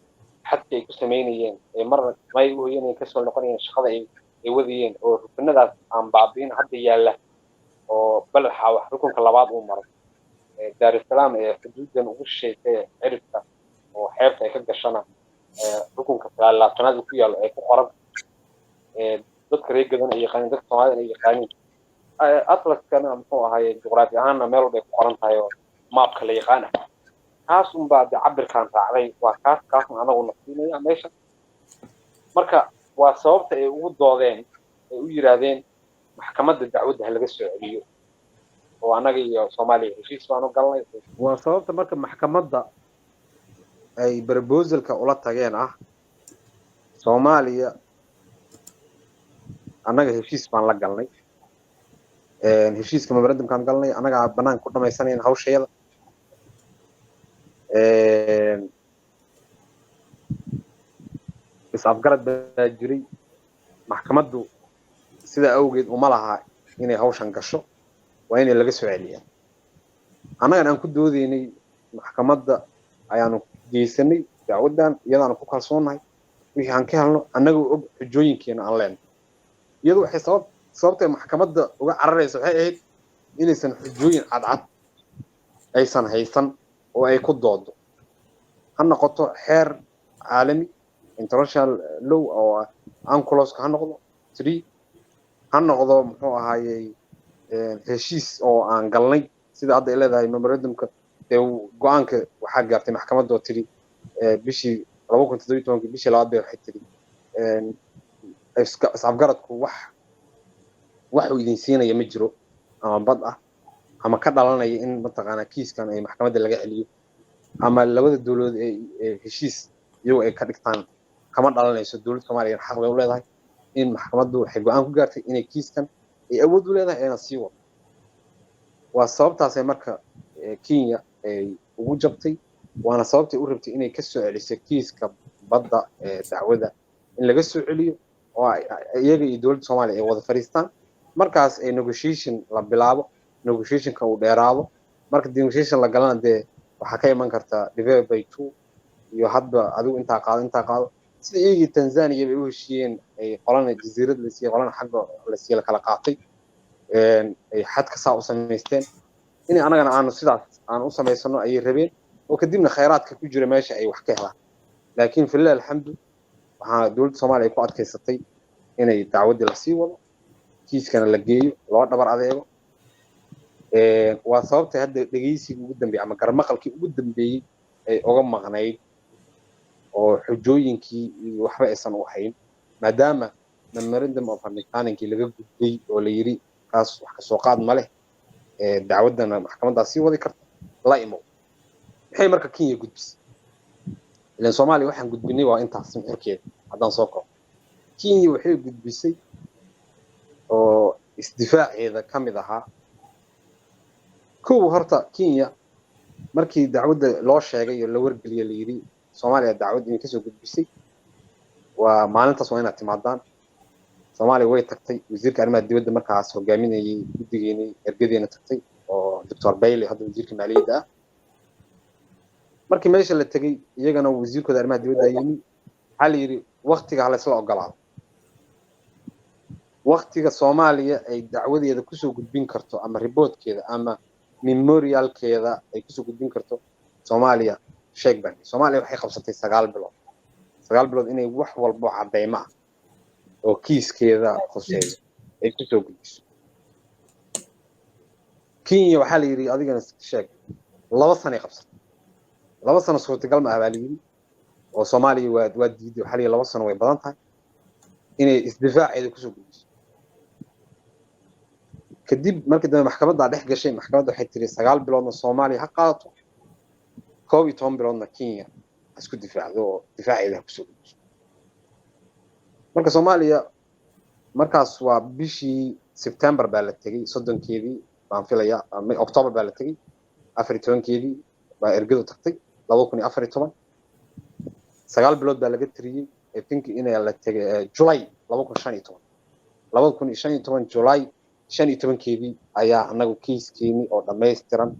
xadka ay ku samaynayeen ee marna Kismaayo u hoyanayeen, kasoo noqonayeen, shaqada ay wadayeen, oo rukunadaas aan baabi'in hadda yaalla, oo Balaxa wax rukunka labaad uu maro, Daarusalaam ee xuduudan ugu shisheysay ee ciribka oo xeebta ay ka gashana rukunka 29-aad uu ku yaallo ay ku qoran, dadka reer Gadan ay yaqaaniin, dadka Soomaalida ay yaqaaniin, atlaskana muxuu ahaye juqraafi ahaanna meel walba ay ku qoran tahay oo maapka la yaqaan ah, kaas unbaa de cabirkaan raacday waa kaas, kaasna anaguna siinaya meesha. Marka waa sababta ay ugu doodeen ay u yiraahdeen maxkamadda dacwadda ha laga soo celiyo oo annaga iyo Soomaaliya heshiis baanu galnay. Waa sababta marka maxkamadda ay proposalka ula tageen ah Soomaaliya. Annaga heshiis baan la galnay, heshiiska memorandumkaan galnay, annagaa banaanka ku dhamaysanayn hawshayada. Is-afgarad baa jiray. Maxkamaddu sidaa awgeed uma laha inay hawshan gasho, waa inay laga soo celiyaa. Annagan aan ku doodaynay maxkamadda ayaanu geysanay dacwaddan, iyadaanu ku kalsoonnahay wixii aan ka helno, annagoo og xujooyinkeena aan leenahay. Iyadu waxay sababtay maxkamadda uga cararaysa waxay ahayd inaysan xujooyin cadcad aysan haysan oo ay ku doodo, ha noqoto xeer caalami, international law, oo UNCLOS-ka ha noqdo three, ha noqdo muxuu ahaayey heshiis oo aan galnay, sida hadda ay leedahay memorandumka. Dee go-aanka waxaa gaartay maxkamadda oo tiri bishii 2017-kii, bishii labaad bay waxay tiri is-afgaradku wax uu idin siinaya ma jiro, ama bad ah ama ka dhalanaya in mataqaanaa kiiskan ay maxkamadda laga celiyo ama labada dowladood ee heshiis iyagu ay ka dhigtaan kama dhalanayso. Dowladda Soomaaliya xaq bay u leedahay in maxkamaddu waxay go-aan ku gaartay inay kiiskan ay awood u leedahay ayna sii wado. Waa sababtaasay marka Kenya ay ugu jabtay, waana sababtay u rabtay inay ka soo celiso kiiska badda ee dacwada, in laga soo celiyo oo iyaga iyo dowladda Soomaaliya ay wada fadhiistaan, markaas ay negotiation la bilaabo, negotiationka uu dheeraado. Marka negotiation la galana, dee waxaa ka iman karta divide by two iyo hadba adigu intaa qaado, intaa qaado, sida iyagii Tanzania bay u heshiiyeen, ay qolana jasiirad la siiyey, qolana xagga la siiyey, la kala qaatay, ay xadka saa u samaysteen. In anagana aanu sidaas aan u samaysano ayay rabeen, oo kadibna khayraadka ku jira meesha ay wax ka helaan. Laakiin filah alxamdu, waxaa dowladda Soomaaliya ay ku adkaysatay inay dacwaddii lasii wado, kiiskana la geeyo, loo dhabar adeego. Waa sababtay hadda dhegeysigii ugu dambeeyey ama garmaqalkii ugu dambeeyey ay uga maqnayd oo xujooyinkii iyo waxba aysan u hayn, maadaama memorandum of understandingkii laga gudbay oo la yiri kaas wax kasoo qaad ma leh, dacwaddana maxkamaddaa sii wadi karta la imow. Maxay marka Kenya gudbisay? Ilan Soomaaliya waxaan gudbinay waa intaas nuxurkeeda haddaan soo koobo. Kenya waxay gudbisay oo isdifaaceeda ka mid ahaa, kow, horta Kenya markii dacwadda loo sheegay oo la wargeliyey, la yidhi Soomaaliya dacwad idin kasoo gudbisay, waa maalintaas waa inaad timaadaan. Soomaaliya way tagtay. Wasiirka arrimaha dibadda markaas hogaaminayay guddigeeni ergadeena tagtay, oo Doctor Bailey, hadda wasiirka maaliyadda ah. Markii meesha la tegey, iyagana wasiirkooda arrimaha dibadda yimi. Waxaa la yidhi waktiga ha laysla ogolaado, waktiga Soomaaliya ay dacwadeeda kusoo gudbin karto ama reportkeeda ama memorialkeeda ay kusoo gudbin karto. Soomaaliya sheeg baan. Soomaaliya waxay qabsatay 9 bilood, 9 bilood inay wax walbo caddaymo ah oo kiiskeeda khuseeyo ay kusoo gudbiso. Kenya waxaa la yidhi adigana sheeg. 2 sanay qabsatay. 2 sano suurtagal ma ah baa la yidhi, oo Soomaaliya waa diiday. Waxaa la yidhi 2 sano way badan tahay inay isdifaaceeda kusoo gudbiso. Kadib markii dambe maxkamaddaa dhex gashay. Maxkamadda waxay tiri 9 biloodna Soomaaliya ha qaadato, 11 biloodna Kenya ha isku difaacdo oo difaaceeda ha kusoo gudbiso. Marka Soomaaliya markaas waa bishii September baa la tegey, 30-keedii baan filaya, October baa la tegey, 14-keedii baa ergadu tagtay 2014. 9 bilood baa laga tiriyey. I think inay la tegay July 2015, 2015 July 15-keedii ayaa anagu kiiskeeni oo dhammaystiran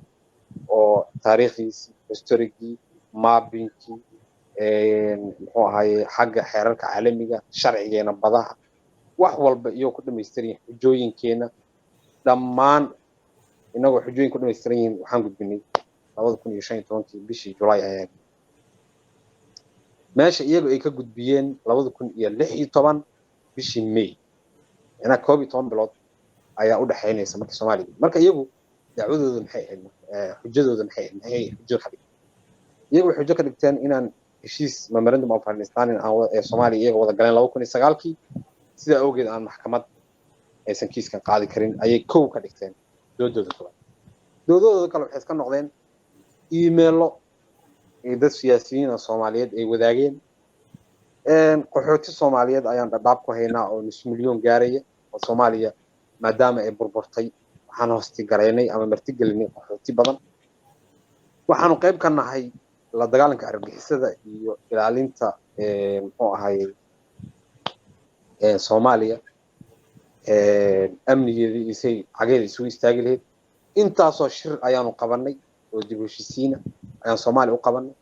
oo taariikhdiisii, historygii, mappingkii, muxuu ahaye, xagga xeerarka caalamiga, sharcigeena badaha, wax walba iyagoo ku dhamaystiran yihin, xujooyinkeena dhammaan inagoo xujooyin ku dhamaystiran yihiin, waxaan gudbinay 2015-kii bishii July ayaa, meesha iyagu ay ka gudbiyeen 2016 bishii May. Macnaha 11 bilood ayaa u dhexaynaysa. Marka Soomaaliya, marka iyagu dacwadooda maxay ahayd? Xujadooda maxay ahayd? Maxay xujo ka dhigteen? Iyagu waxay xujo ka dhigteen inaan heshiis memorandum of understanding aan ee Soomaaliya iyaga wada galeen 2009-kii, sidaa awgeed aan maxkamad aysan kiiskan qaadi karin ayay kow ka dhigteen doodooda koowaad. Doodadooda kale waxay iska noqdeen emailo iyo dad siyaasiyiin oo Soomaaliyeed ay wadaageen. Qaxooti Soomaaliyeed ayaan Dhadhaab ku haynaa oo nus milyan gaaraya. Oo Soomaaliya maadaama ay burburtay, waxaan hosti-garaynay ama martigelinay qaxooti badan. Waxaanu qayb ka nahay la dagaalanka argagixisada iyo ilaalinta, muxuu ahay, Soomaaliya amnigeeda iyo say cageeda isugu istaagi lahayd. Intaasoo shir ayaanu qabanay oo dib u heshiisiina ayaan Soomaaliya u qabanay.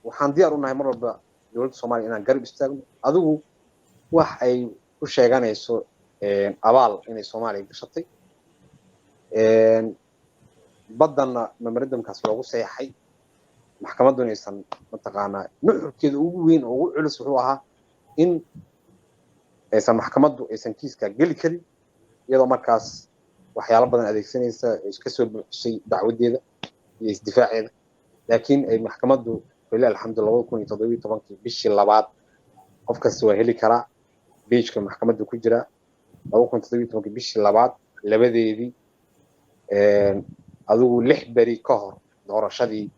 Waxaan diyaar u nahay mar walba dowladda Soomaaliya inaan garab istaagno. Adigu wax ay ku sheeganayso abaal inay Soomaaliya gashatay, baddanna memorandumkaas loogu seexay, maxkamadduna aysan mataqaanaa nuxurkeeda ugu weyn oo ugu culus wuxuu ahaa in aysan maxkamaddu aysan kiiska geli karin, iyadoo markaas waxyaalo badan adeegsanaysa, iska soo buuxisay dacwaddeeda iyo isdifaaceeda. Laakiin ay maxkamaddu, walilah alxamdu, 2017-kii bishii labaad, qof kasta waa heli karaa, page-ka maxkamadda ku jira, 2017-kii bishii labaad labadeedii, adigu 6 beri ka hor doorashadii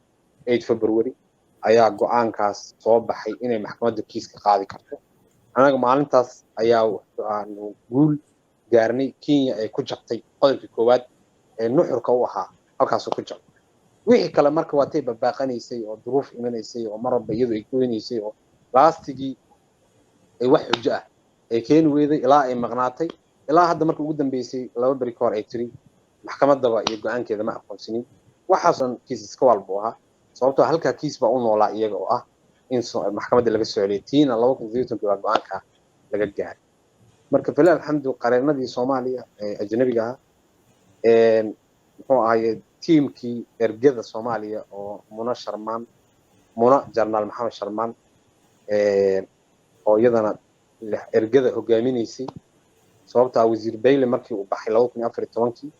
8 February, ayaa go-aankaas soo baxay inay maxkamaddu kiiska qaadi karto. Anaga maalintaas ayaa aanu guul gaarnay. Kenya ay ku jabtay qodobkii koowaad ee nuxurka u ahaa, halkaasuu ku jabay. Wixii kale marka waatay babaaqanaysay oo duruuf imanaysay oo mar walba iyadu ay goynaysay oo laastigii ay wax xujo ah ay keeni weyday ilaa ay maqnaatay, ilaa hadda marka ugu dambeysay 2 beri ka hor ay tiri maxkamadaba iyo go-aankeeda ma aqoonsinin. Waxaasoo kiis iska walbuu ahaa, sababtoo halkaa kiis baa u noolaa iyaga oo ah in maxkamadda laga soo celiyay. Tiina 2018-kii baa go-aanka laga gaaray. Marka falilah alxamdu, qareenadii Soomaaliya ee ajnabiga ahaa, muxuu ahaye, tiimkii ergada Soomaaliya oo Muna Sharmaan, Muna Jenaraal Maxamed Sharmaan, oo iyadana ergada hogaaminaysay, sababtaa Wasiir Bayle markii uu baxay 2014-kii,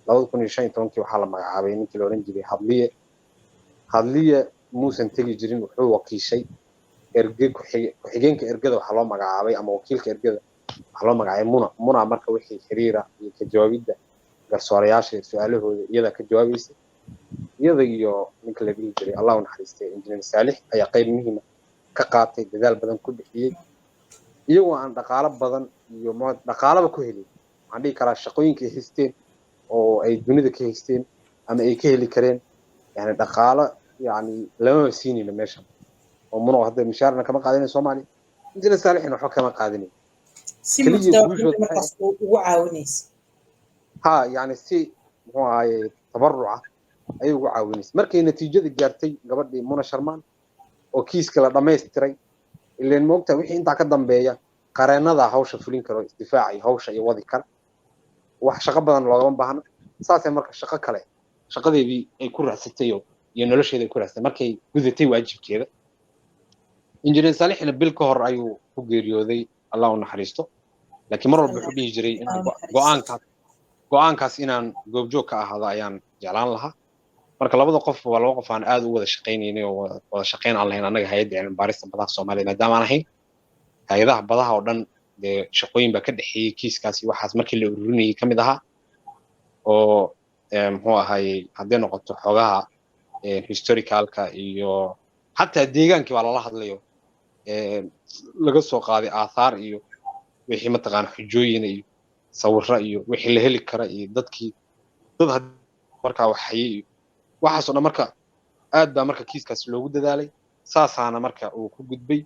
2015-kii waxaa la magacaabay ninkii la odhan jiray Hadliye. Hadliye muusan tegi jirin, wuxuu wakiishay erge ku-xigeenka ergada waxaa loo magacaabay, ama wakiilka ergada waxaa loo magacaabay Muna. Muna marka wixii xiriira iyo ka jawaabidda garsoorayaasha su-aalahooda iyada ka jawaabaysa. Iyada iyo ninka la dhihi jiray, Allah u naxariistay, Injineer Saalix ayaa qayb muhiima ka qaatay, dadaal badan ku bixiyey, iyagoo aan dhaqaalo badan iyo dhaqaalaba ku helin. Waxaan dhihi karaa shaqooyinka ay haysteen oo ay dunida ka haysteen ama ay ka heli kareen, yani dhaqaalo yani lamaba siinayno meeshan oo Muno hadda mishaarna kama qaadanayo Soomaaliya, Injineer Saalixna waxba kama qaadanayo. Si markaas ugu caawinaysa. Ha, yani si, muxuu ahaye, tabaruca ayay ugu caawinaysa. Markay natiijada gaartay gabadhii Muna Sharmaan oo kiiska la dhammaystiray, ileen moogta wixii intaa ka dambeeya qareenada hawsha fulin karo, isdifaaca iyo hawsha iyo wadi kara, wax shaqo badan loogama baahna. Saasay marka shaqo kale shaqadeedii ay ku raacsatay oo iyo nolosheeda ay ku raacsatay markay gudatay waajibkeeda. Injineer Saalixna bil ka hor ayuu ku geeriyooday, Allah u naxariisto. Laakiin mar walba wuxuu dhihi jiray inaan go-aankaas inaan goobjoog ka ahaado ayaan jeclaan lahaa. Marka labada qof waa laba qof aan aad u wada shaqaynaynay oo wada shaqayn aan lahayn. Annaga Hay'adda Cilmi Baarista Badaha Soomaaliya maadaama aan ahayn, hay-adaha badaha oo dhan dee shaqooyin baa ka dhexeeyey. Kiiskaasi waxaas markii la ururinayay ka mid ahaa oo, muxuu ahaayey, hadday noqoto xogaha historicalka iyo xataa deegaankii baa lala hadlayo, laga soo qaaday aathaar iyo wixii mataqaana xujooyin iyo sawirro iyo wixii la heli kara iyo dadkii dad markaa waxhaye iyo waxaasoo dhan. Marka aad baa marka kiiskaas loogu dadaalay, saasaana marka uu ku gudbay.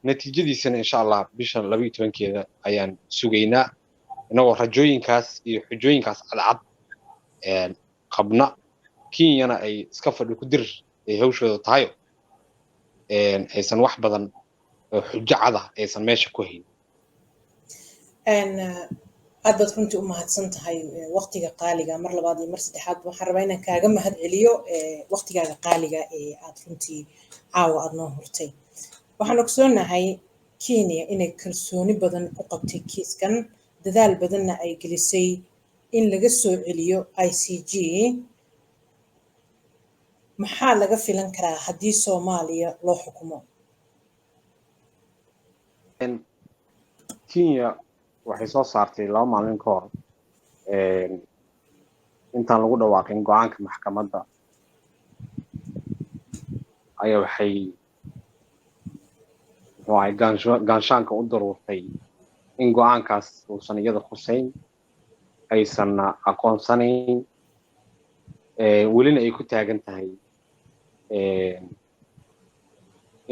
Natiijadiisana insha Allah bishan 12-keeda ayaan sugaynaa, inagoo rajooyinkaas iyo xujooyinkaas cadcad qabna. Kenyana ay iska fadhi ku dir ay hawshooda tahayo, aysan wax badan oo xujo cada aysan meesha ku hayn. Aad baad runtii u mahadsan tahay waqtiga qaaliga. Mar labaad iyo mar saddexaad waxaan rabaa inaan kaaga mahad celiyo waqtigaaga qaaliga ee aad runtii caawa aad noo hurtay. Waxaan ogsoonahay Kenya inay kalsooni badan ku qabtay kiiskan, dadaal badanna ay gelisay in laga soo celiyo ICJ. Maxaa laga filan karaa haddii Soomaaliya loo xukumo? Kenya waxay soo saartay 2 maalin ka hor intaan lagu dhawaaqin go-aanka maxkamadda ayaa waxay, muxuu ahay, gaanshaanka u daruurtay In go-aankaas uusan iyada khuseyn, aysanna aqoonsanayn, welina ay ku taagan tahay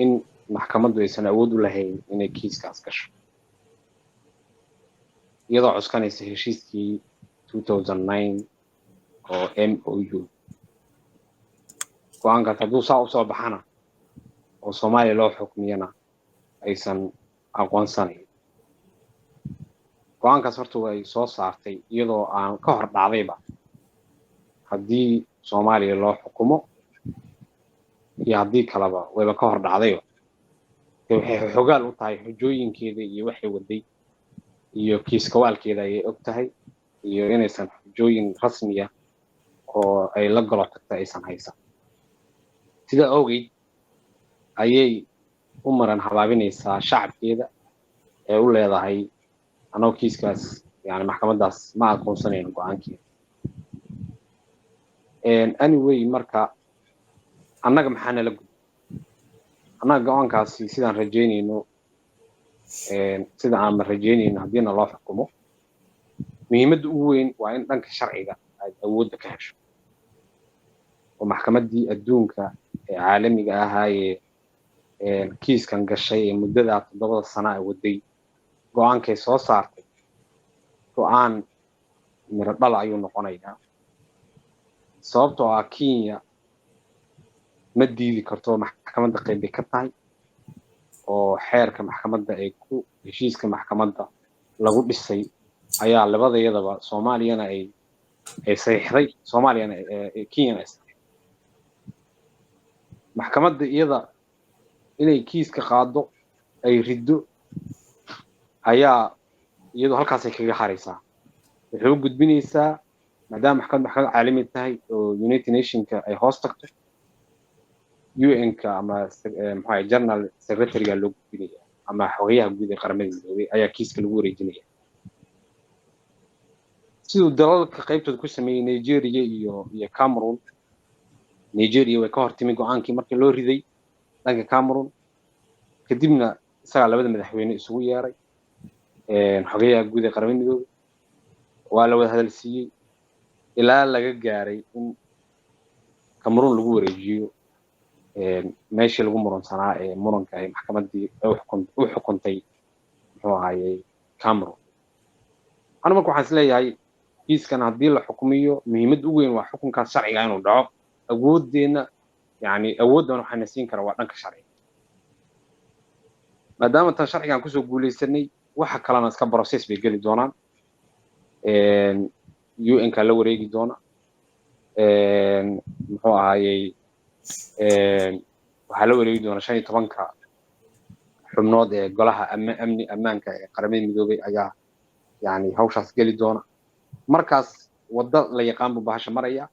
in maxkamaddu aysan awood u lahayn inay kiiskaas gasho, iyadoo cuskanaysa heshiiskii 2009 oo MOU. Go-aankaas hadduu saa usoo baxana oo Soomaaliya loo xukmiyana, aysan aqoonsanayn go-aankaas. Horta way soo saartay iyadoo aan ka hor dhacdayba haddii Soomaaliya loo xukumo iyo haddii kaleba, wayba ka hor dhacdayba. De waxay xogaal u tahay xujooyinkeeda iyo waxay waday iyo kiiskawaalkeeda ayay og tahay, iyo inaysan xujooyin rasmiya oo ay la golo tagta aysan haysan. Sidaa awgeed ayay u maran habaabinaysaa shacabkeeda ee u leedahay, anagoo kiiskaas, yani maxkamaddaas ma aqoonsanayno go-aankeeda. Anyway, marka annaga maxaa nala gudbay? Annaga go-aankaasi sidaan rajaynayno, sida aanba rajaynayno, haddiina loo xukumo, muhiimadda ugu weyn waa in dhanka sharciga aad awoodda ka hesho oo maxkamaddii adduunka ee caalamiga ahaayee kiiskan gashay ee muddadaa 7da sana a waday, go-aankay soo saartay go-aan miro dhala ayuu noqonayaa, sababtoo ah Kenya ma diidi karto. Maxkamadda qayb bay ka tahay oo xeerka maxkamadda ay ku heshiiska maxkamadda lagu dhisay ayaa labadayadaba, Soomaaliyana ay saxiixday, Soomaaliyana, Kenyana ay saxiixday. Maxkamadda iyada inay kiiska qaado, ay riddo, ayaa iyadu halkaasay kaga haraysaa. Waxay u gudbinaysaa, maadaama maxkamad caalami tahay oo United Nationka ay hoos tagto, UN-ka ama maxaa general secretary-ga loo gudbinaya ama xogayaha guud ee Qaramada Midoobay ayaa kiiska lagu wareejinaya, siduu dalalka qaybtooda ku sameeyey Nigeria iyo Cameroon. Nigeria way ka hortimi go-aankii markii loo riday dhanka Cameroon. Kadibna isagaa labada madaxweyne isugu yeeray, xogayaha guud ee Qaramada Midoobay, waa la wada hadal siiyey ilaa laga gaaray in Cameroon lagu wareejiyo meeshii lagu muransanaa ee muranka ay maxkamaddii u xukuntay, muxuu ahaayey, Cameroon. Anu marka waxaan isleeyahay, kiiskan haddii la xukumiyo, muhiimadda ugu weyn waa xukunkaas sharciga inuu dhaco. Awooddeenna, yani awooddan waxaana siin kara waa dhanka sharciga. Maadaama tan sharcigan kusoo guuleysanay, waxa kalena iska process bay geli doonaan. UN-ka la wareegi doona, muxuu ahaayey, waxaa la wareegi doona 15-ka xubnood ee golaha amni ammaanka ee Qaramada Midoobay ayaa yani hawshaas geli doona. Markaas waddo la yaqaan buu bahasha maraya.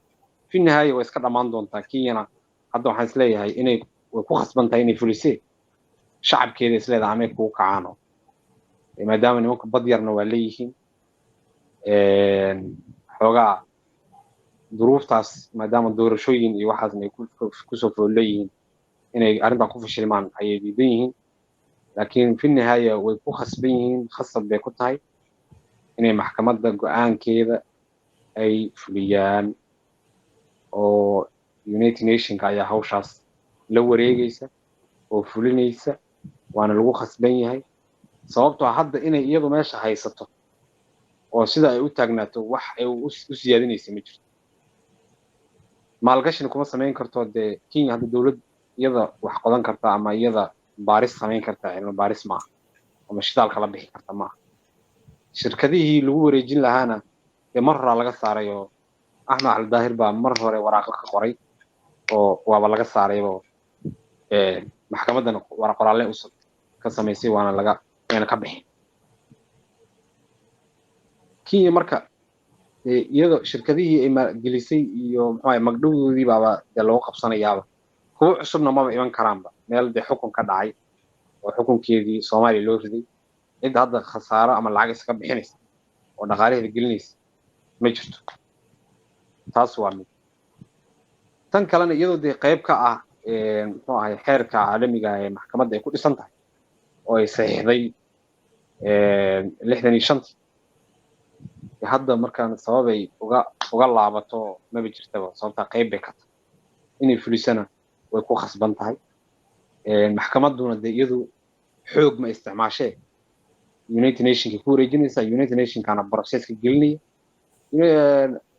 Fi nihaaya way iska dhammaan doontaa. Kenyana hadda waxaan isleeyahay inay way ku khasban tahay inay fulisee. Shacabkeeda isleedahay amay kugu kacaano, maadaama nimanka bad yarna waa leeyihiin xoogaa duruuftaas, maadaama doorashooyin iyo waxaasna ay kusoo fool leeyihiin, inay arrintan ku fashilmaan ayay diidan yihiin. Laakiin fi nihaaya way ku khasban yihiin, khasab bay ku tahay inay maxkamadda go-aankeeda ay fuliyaan, oo United Nationka ayaa hawshaas la wareegaysa oo fulinaysa, waana lagu khasban yahay, sababtoo hadda inay iyadu meesha haysato oo sida ay u taagnaato wax ay u siyaadinaysa ma jirto. Maalgashina kuma samayn karto. Dee Kenya hadda dowlad iyada wax qodan karta ama iyada baaris samayn karta, cilmi baaris maaha, ama shidaalka la bixi karta maaha. Shirkadihii lagu wareejin lahaana dee mar horaa laga saaray, oo Axmed Cali Daahir baa mar hore waraaqo ka qoray oo waaba laga saaraybo, maxkamaddana qoraalle ka samaysay, waana laga wayna ka bixin Kenya. Marka iyadoo shirkadihii ay maalgelisay iyo muxuu ahay magdhowdoodii baaba dee loo qabsanayaaba, kuwo cusubna maba iman karaanba meel dee xukun ka dhacay oo xukunkeedii Soomaaliya loo riday. Cid hadda khasaaro ama lacag iskaga bixinaysa oo dhaqaalaheeda gelinaysa ma jirto. Taas waa mid. Tan kalena, iyadoo dee qayb ka ah, muxuu ahay, xeerka caalamiga ee maxkamadda ay ku dhisan tahay oo ay saxiixday. 65-tii. Hadda markaan sababay uga laabato maba jirtaba, sababtaa qayb bay ka tahay, inay fulisana way ku khasban tahay. Maxkamadduna dee iyadu xoog ma isticmaashee, United Nationka ku wareejinaysa, United Nationkana processka gelinaya,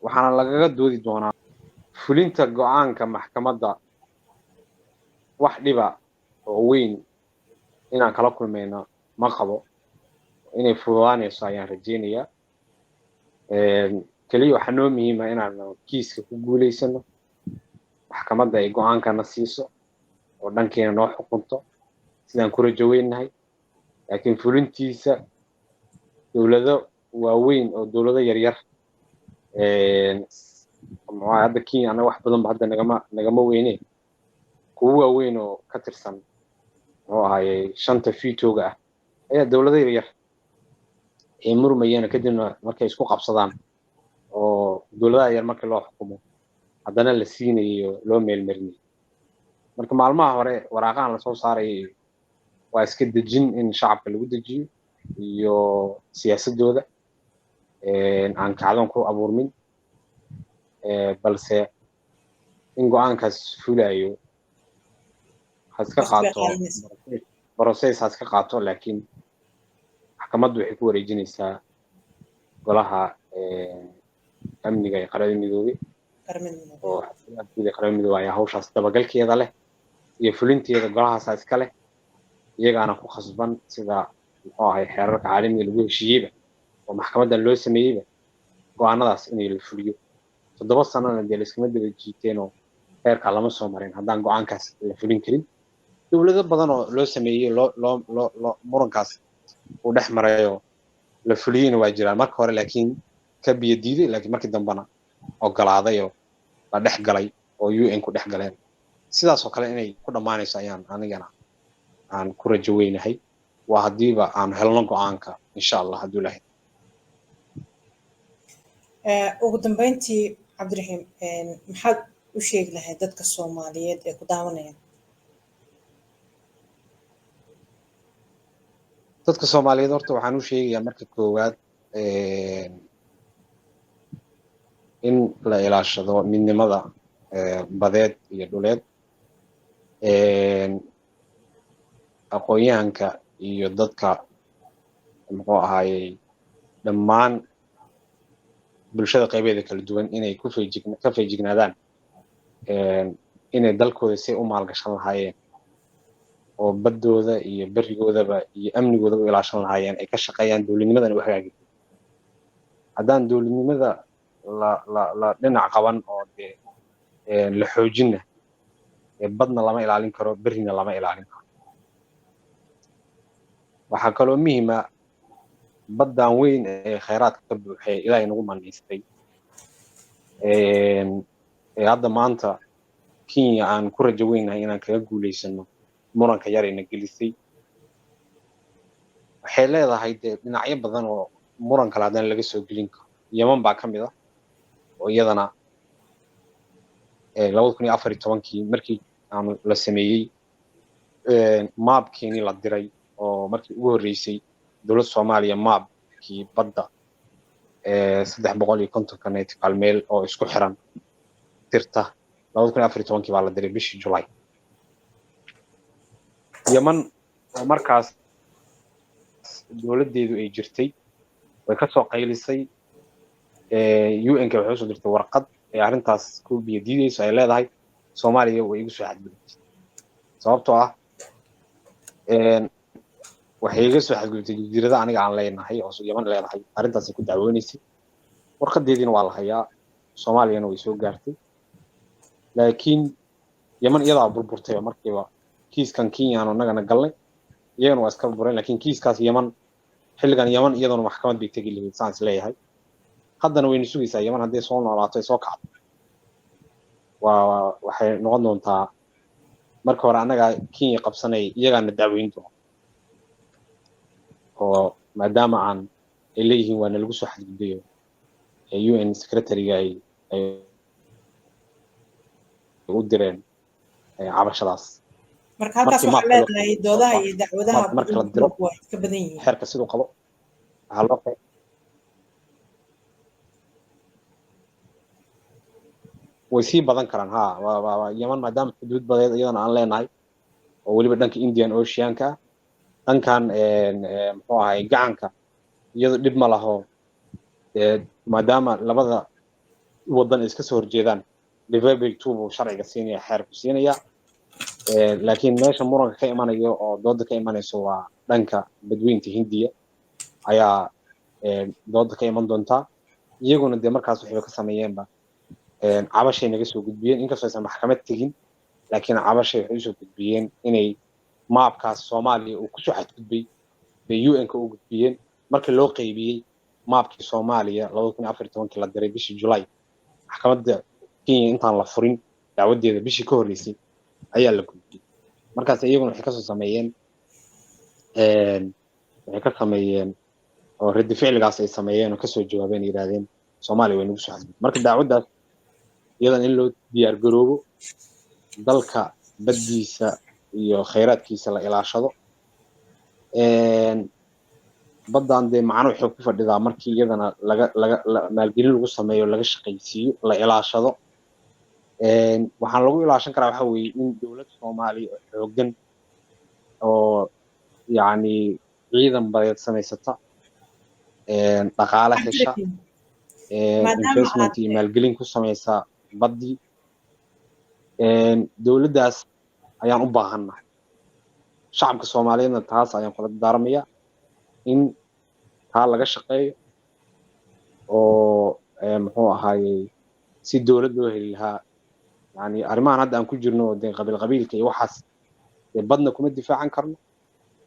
waxaana lagaga doodi doonaa fulinta go-aanka maxkamadda. Wax dhiba oo weyn inaan kala kulmayno ma qabo, inay fududaanayso ayaan rajeynayaa. Keliya waxaa noo muhiima inaan kiiska ku guuleysano, maxkamadda ay go-aankana siiso oo dhankeena noo xukunto, sidaan ku rajo weynahay. Laakiin fulintiisa dowlado waaweyn oo dowlado yaryar, muxuu hadda Kenya annaga wax badan ba hadda nagama weyne, kuwo waaweyn oo ka tirsan, muxuu ahayey, shanta vetoga ah ayaa dowlado yaryar ay murmayeen. Kadibna markay isku qabsadaan oo dowladaha yar markii loo xukumo, haddana la siinayo, loo meelmarinayo. Marka maalmaha hore waraaqahan lasoo saarayay waa iska dejin in shacabka lagu dejiyo iyo siyaasadooda aan kacdoon ku abuurmin, balse in go-aankaas fulayo ha iska qaato process, ha iska qaato. Laakiin maxkamaddu waxay ku wareejinaysaa Golaha Amniga ee Qaramada Midoobey, oo guud ee Qaramada Midoobey ayaa hawshaas dabagalkeeda leh iyo fulinteeda, golahaasa iska leh, iyagaana ku khasban sida, muxuu ahay, xeerarka caalamiga lagu heshiiyeyba oo maxkamaddan loo sameeyeyba go-aanadaas inay la fuliyo. 7 sanana dee layskama daba jiiteenoo heerkaa lama soo marin haddaan go-aankaas la fulin karin. Dowlado badan oo loo sameeyey loo loo loo loo murankaas uu dhex marayo la fuliyeyna waa jiraan marka hore, laakiin ka biyo diiday, laakiin markii dambena ogolaaday oo la dhex galay oo UN ku dhex galeen. Sidaas oo kale inay ku dhammaanayso ayaan anigana aan ku rajo weynahay, waa haddiiba aan helno go-aanka, insha Allah, hadduu Ilahay. Ugu dambeyntii, Cabdiraxiim, maxaad u sheegi lahayd dadka Soomaaliyeed ee ku daawanaya? Dadka Soomaaliyeed horta waxaan u sheegayaa marka koowaad in la ilaashado midnimada badeed iyo dhuleed, aqoon-yahanka iyo dadka, muxuu ahaayey, dhammaan bulshada qaybeeda kala duwan inay ku feejig ka feejignaadaan inay dalkooda say u maalgashan lahaayeen oo baddooda iyo berigoodaba iyo amnigooda u ilaashan lahaayeen ay ka shaqeeyaan, dowladnimadana u hagaagi. Haddaan dowladnimada la la la dhinac qaban oo dee la xoojinna, badna lama ilaalin karo, berrina lama ilaalin karo. Waxaa kaloo muhiima baddan weyn ee khayraadka ka buuxay Ilaahay nagu manaystay ee hadda maanta Kenya aan ku rajo weynahay inaan kaga guulaysano muranka yarayna gelisay, waxay leedahay dee dhinacyo badan oo muran kale haddana laga soo gelin karo. Yeman baa ka mid ah oo iyadana 2014-kii markii aanu la sameeyey maabkeenii la diray, oo markii ugu horreysay dowladda Soomaaliya maabkii badda 350-ka nautical meel oo isku xiran tirta, 2014-kii baa la diray bishii July. Yeman oo markaas dowladdeedu ay jirtay way ka soo qaylisay UN-ka, waxay usoo dirtay warqad ay arrintaas ku biyo diideyso, ay leedahay Soomaaliya way igu soo xadgudubtay, sababtoo ah waxay iga soo xadgudubtay jasiirada aniga aan leenahay oo Yeman leedahay. Arrintaasay ku dacwooneysay, warqadeediina waa la hayaa, Soomaaliyana way soo gaartay. Laakiin Yeman iyadaa burburtay oo markiiba kiiskan Kenyaanu annagana galnay, iyagana waa iska burbureen. Laakiin kiiskaas Yeman xilligan Yeman iyaduna maxkamad bay tegi lahayd saan is leeyahay. Haddana wayna sugaysaa Yeman, hadday soo noolaato ay soo kacdo waa waxay noqon doontaa marka hore annagaa Kenya qabsanay, iyagaana dacweyn doona, oo maadaama aan ay leeyihiin waa nalagu soo xadgudbayo UN secretary-ga ay u direen cabashadaas. Marka halkaas waxaa leedahay doodaha iyo dacwadaha marka la diro waa ka badan yihiin. Xeerka siduu qabo waxaa loo way sii badan karaan. Ha, Yemen maadaama xuduud badeed iyadana aan leenahay oo weliba dhanka Indian Oceanka, dhankan muxuu ahay gacanka, iyadu dhib ma laho, maadaama labada wadan ay iska soo horjeedaan Liverpool two buu sharciga siinaya, xeerku siinaya. Laakiin meesha muranka ka imanayo oo dooda ka imanayso waa dhanka badweynta Hindiya ayaa dooda ka iman doontaa. Iyaguna dee markaas waxayba ka sameeyeenba cabashay naga soo gudbiyeen, inkastoo aysan maxkamad tegin, laakiin cabashay waxay usoo gudbiyeen inay maabkaas Soomaaliya uu kusoo xadgudbay bay UN-ka u gudbiyeen. Markii loo qaybiyey maabkii Soomaaliya 2014 la diray bishii July, maxkamadda Kenya intaan la furin dacwadeeda bishii ka horreysay ayaa la gudbiyey. Markaas iyaguna waxay kasoo sameeyeen, waxay ka sameeyeen oo radi ficligaas ay sameeyeen oo kasoo jawaabeen, yidhaahdeen Soomaaliya way nagu soo xadgudbay. Marka dacwaddaas iyadan in loo diyaar garoobo, dalka baddiisa iyo khayraadkiisa la ilaashado. Baddan dee macno waxay ku fadhidaa markii iyadana laga laga maalgelin lagu sameeyo, laga shaqaysiiyo, la ilaashado. Waxaan lagu ilaashan karaa waxa weeye in dowlad Soomaaliya oo xooggan oo yacni ciidan badeed samaysata, dhaqaale hesha, investment iyo maalgelin ku samaysa baddii. Dowladdaas ayaan u baahannahay. Shacabka Soomaaliyeedna taas ayaan kula dardaarmaya in taa laga shaqeeyo oo muxuu ahaayey si dowlad loo heli lahaa. Yani arrimahan hadda aan ku jirno dee qabiil qabiilka iyo waxaas dee badna kuma difaacan karno,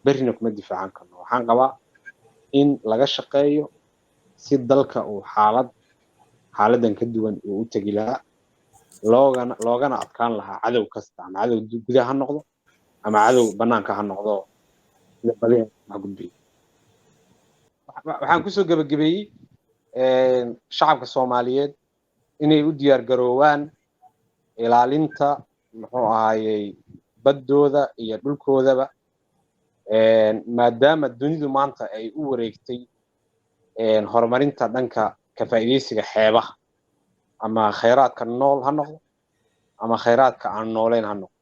berrina kuma difaacan karno. Waxaan qabaa in laga shaqeeyo si dalka uu xaaladdan ka duwan uu u tegi lahaa, loogana adkaan lahaa cadow kasta, ama cadow gudaha ha noqdo ama cadow banaanka ha noqdo. Gudbiyo. Waxaan kusoo gebagabeeyey shacabka Soomaaliyeed inay u diyaar garoowaan ilaalinta muxuu ahaayey baddooda iyo dhulkoodaba, maadaama dunidu maanta ay u wareegtay horumarinta dhanka ka faa'iidaysiga xeebaha, ama khayraadka nool ha noqdo ama khayraadka aan nooleyn ha noqdo.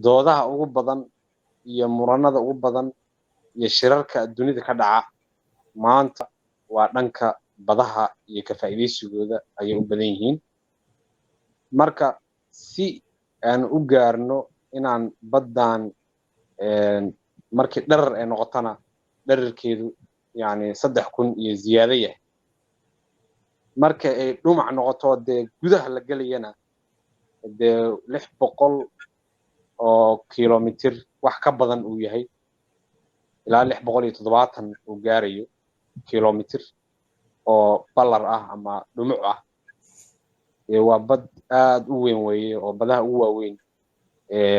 Doodaha ugu badan iyo muranada ugu badan iyo shirarka dunida ka dhaca maanta waa dhanka badaha iyo ka faa'iidaysigooda ayay u badan yihiin. Marka si aan u gaarno inaan baddan markii dharar ay noqotona dherarkeedu yacni 3000 iyo ziyaado yahay, marka ay dhumac noqoto dee gudaha la gelayana dee 600 oo kilomitir wax ka badan uu yahay, ilaa 670 uu gaarayo kilomitir oo ballar ah ama dhumuc ah, waa bad aad u weyn weeye oo badaha ugu waaweyn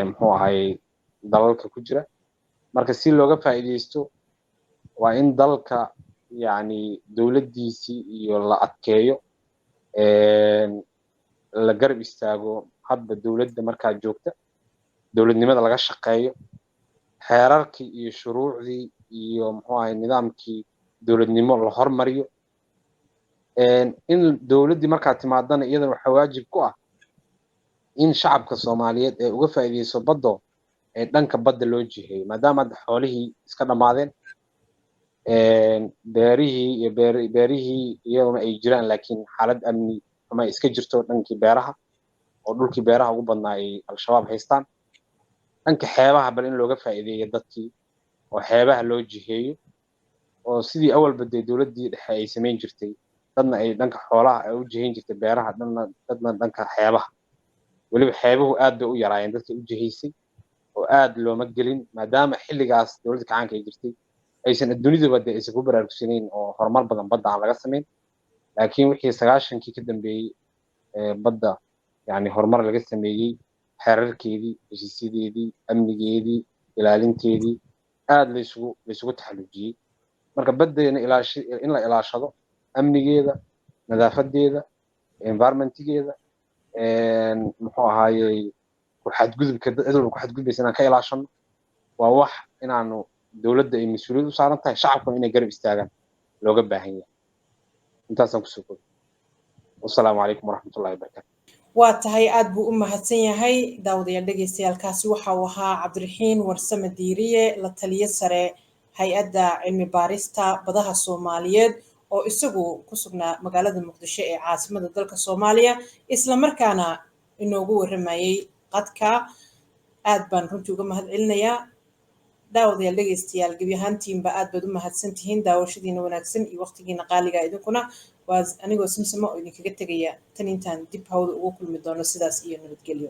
muxuu ahay dalalka ku jira. Marka si looga faa'iidaysto waa in dalka yacni dowladdiisii iyo la adkeeyo, la garab istaago hadba dowladda markaa joogta, dowladnimada laga shaqeeyo, xeerarkii iyo shuruucdii iyo muxuu ahay nidaamkii dowladnimo la hormariyo. In dowladdii markaa timaadana iyadana waxaa waajib ku ah in shacabka Soomaaliyeed ee uga faa'iidayso baddo ee dhanka badda loo jiheeyo, maadaama hadda xoolihii iska dhammaadeen, beerihii iyo beerihii iyaguna ay jiraan, laakiin xaalad amni xuma iska jirto dhankii beeraha oo dhulkii beeraha ugu badnaa ay Al-Shabaab haystaan. Dhanka xeebaha bal in looga faa'iideeyo dadkii oo xeebaha loo jiheeyo, oo sidii awalba dee dowladdii dhexe ay samayn jirtay, dadna ay dhanka xoolaha ay u jihayn jirtay beeraha, dadna dhanka xeebaha. Weliba xeebuhu aad bay u yaraayeen dadka u jihaysay oo aad looma gelin, maadaama xilligaas dowladda kacaanka ay jirtay aysan adduuniduba dee aysan ku baraarugsanayn oo horumar badan badda aan laga samayn. Laakiin wixii 90kii ka dambeeyey badda yacni horumar laga sameeyey, xeerarkeedii, heshiisyadeedii, amnigeedii, ilaalinteedii aad laysugu taxallujiyey. Marka baddeena in la ilaashado amnigeeda, nadaafadeeda, environmentgeeda, muxuu ahaayey Ku xadgudubka cid walba ku xadgudbaysa inaan ka ilaashano waa wax inaanu dowladda ay mas-uuliyad u saaran tahay, shacabkuna inay garab istaagaan looga baahan yahay. Intaasaan kusoo koobay. Wasalaamu calaykum waraxmatullahi wabarakaatu. Waa tahay, aad buu u mahadsan yahay. Daawadayaal, dhegeystayaal, waxa uu ahaa Cabdiraxiin Warsame Diiriye, la taliye sare hay-adda cilmi baarista badaha Soomaaliyeed, oo isagu ku sugnaa magaalada Muqdisho ee caasimada dalka Soomaaliya, islamarkaana inoogu warramayay qadka. Aad baan runtii uga mahad celinayaa. Daawadayaal, dhegeystayaal, gebi ahaantiinba aad baad u mahadsan tihiin daawashadiina wanaagsan iyo waqtigiina qaaliga. Idinkuna waa anigoo Samsamo oo idinkaga tegaya tan intaan dib hawda ugu kulmi doono, sidaas iyo nabadgelyo.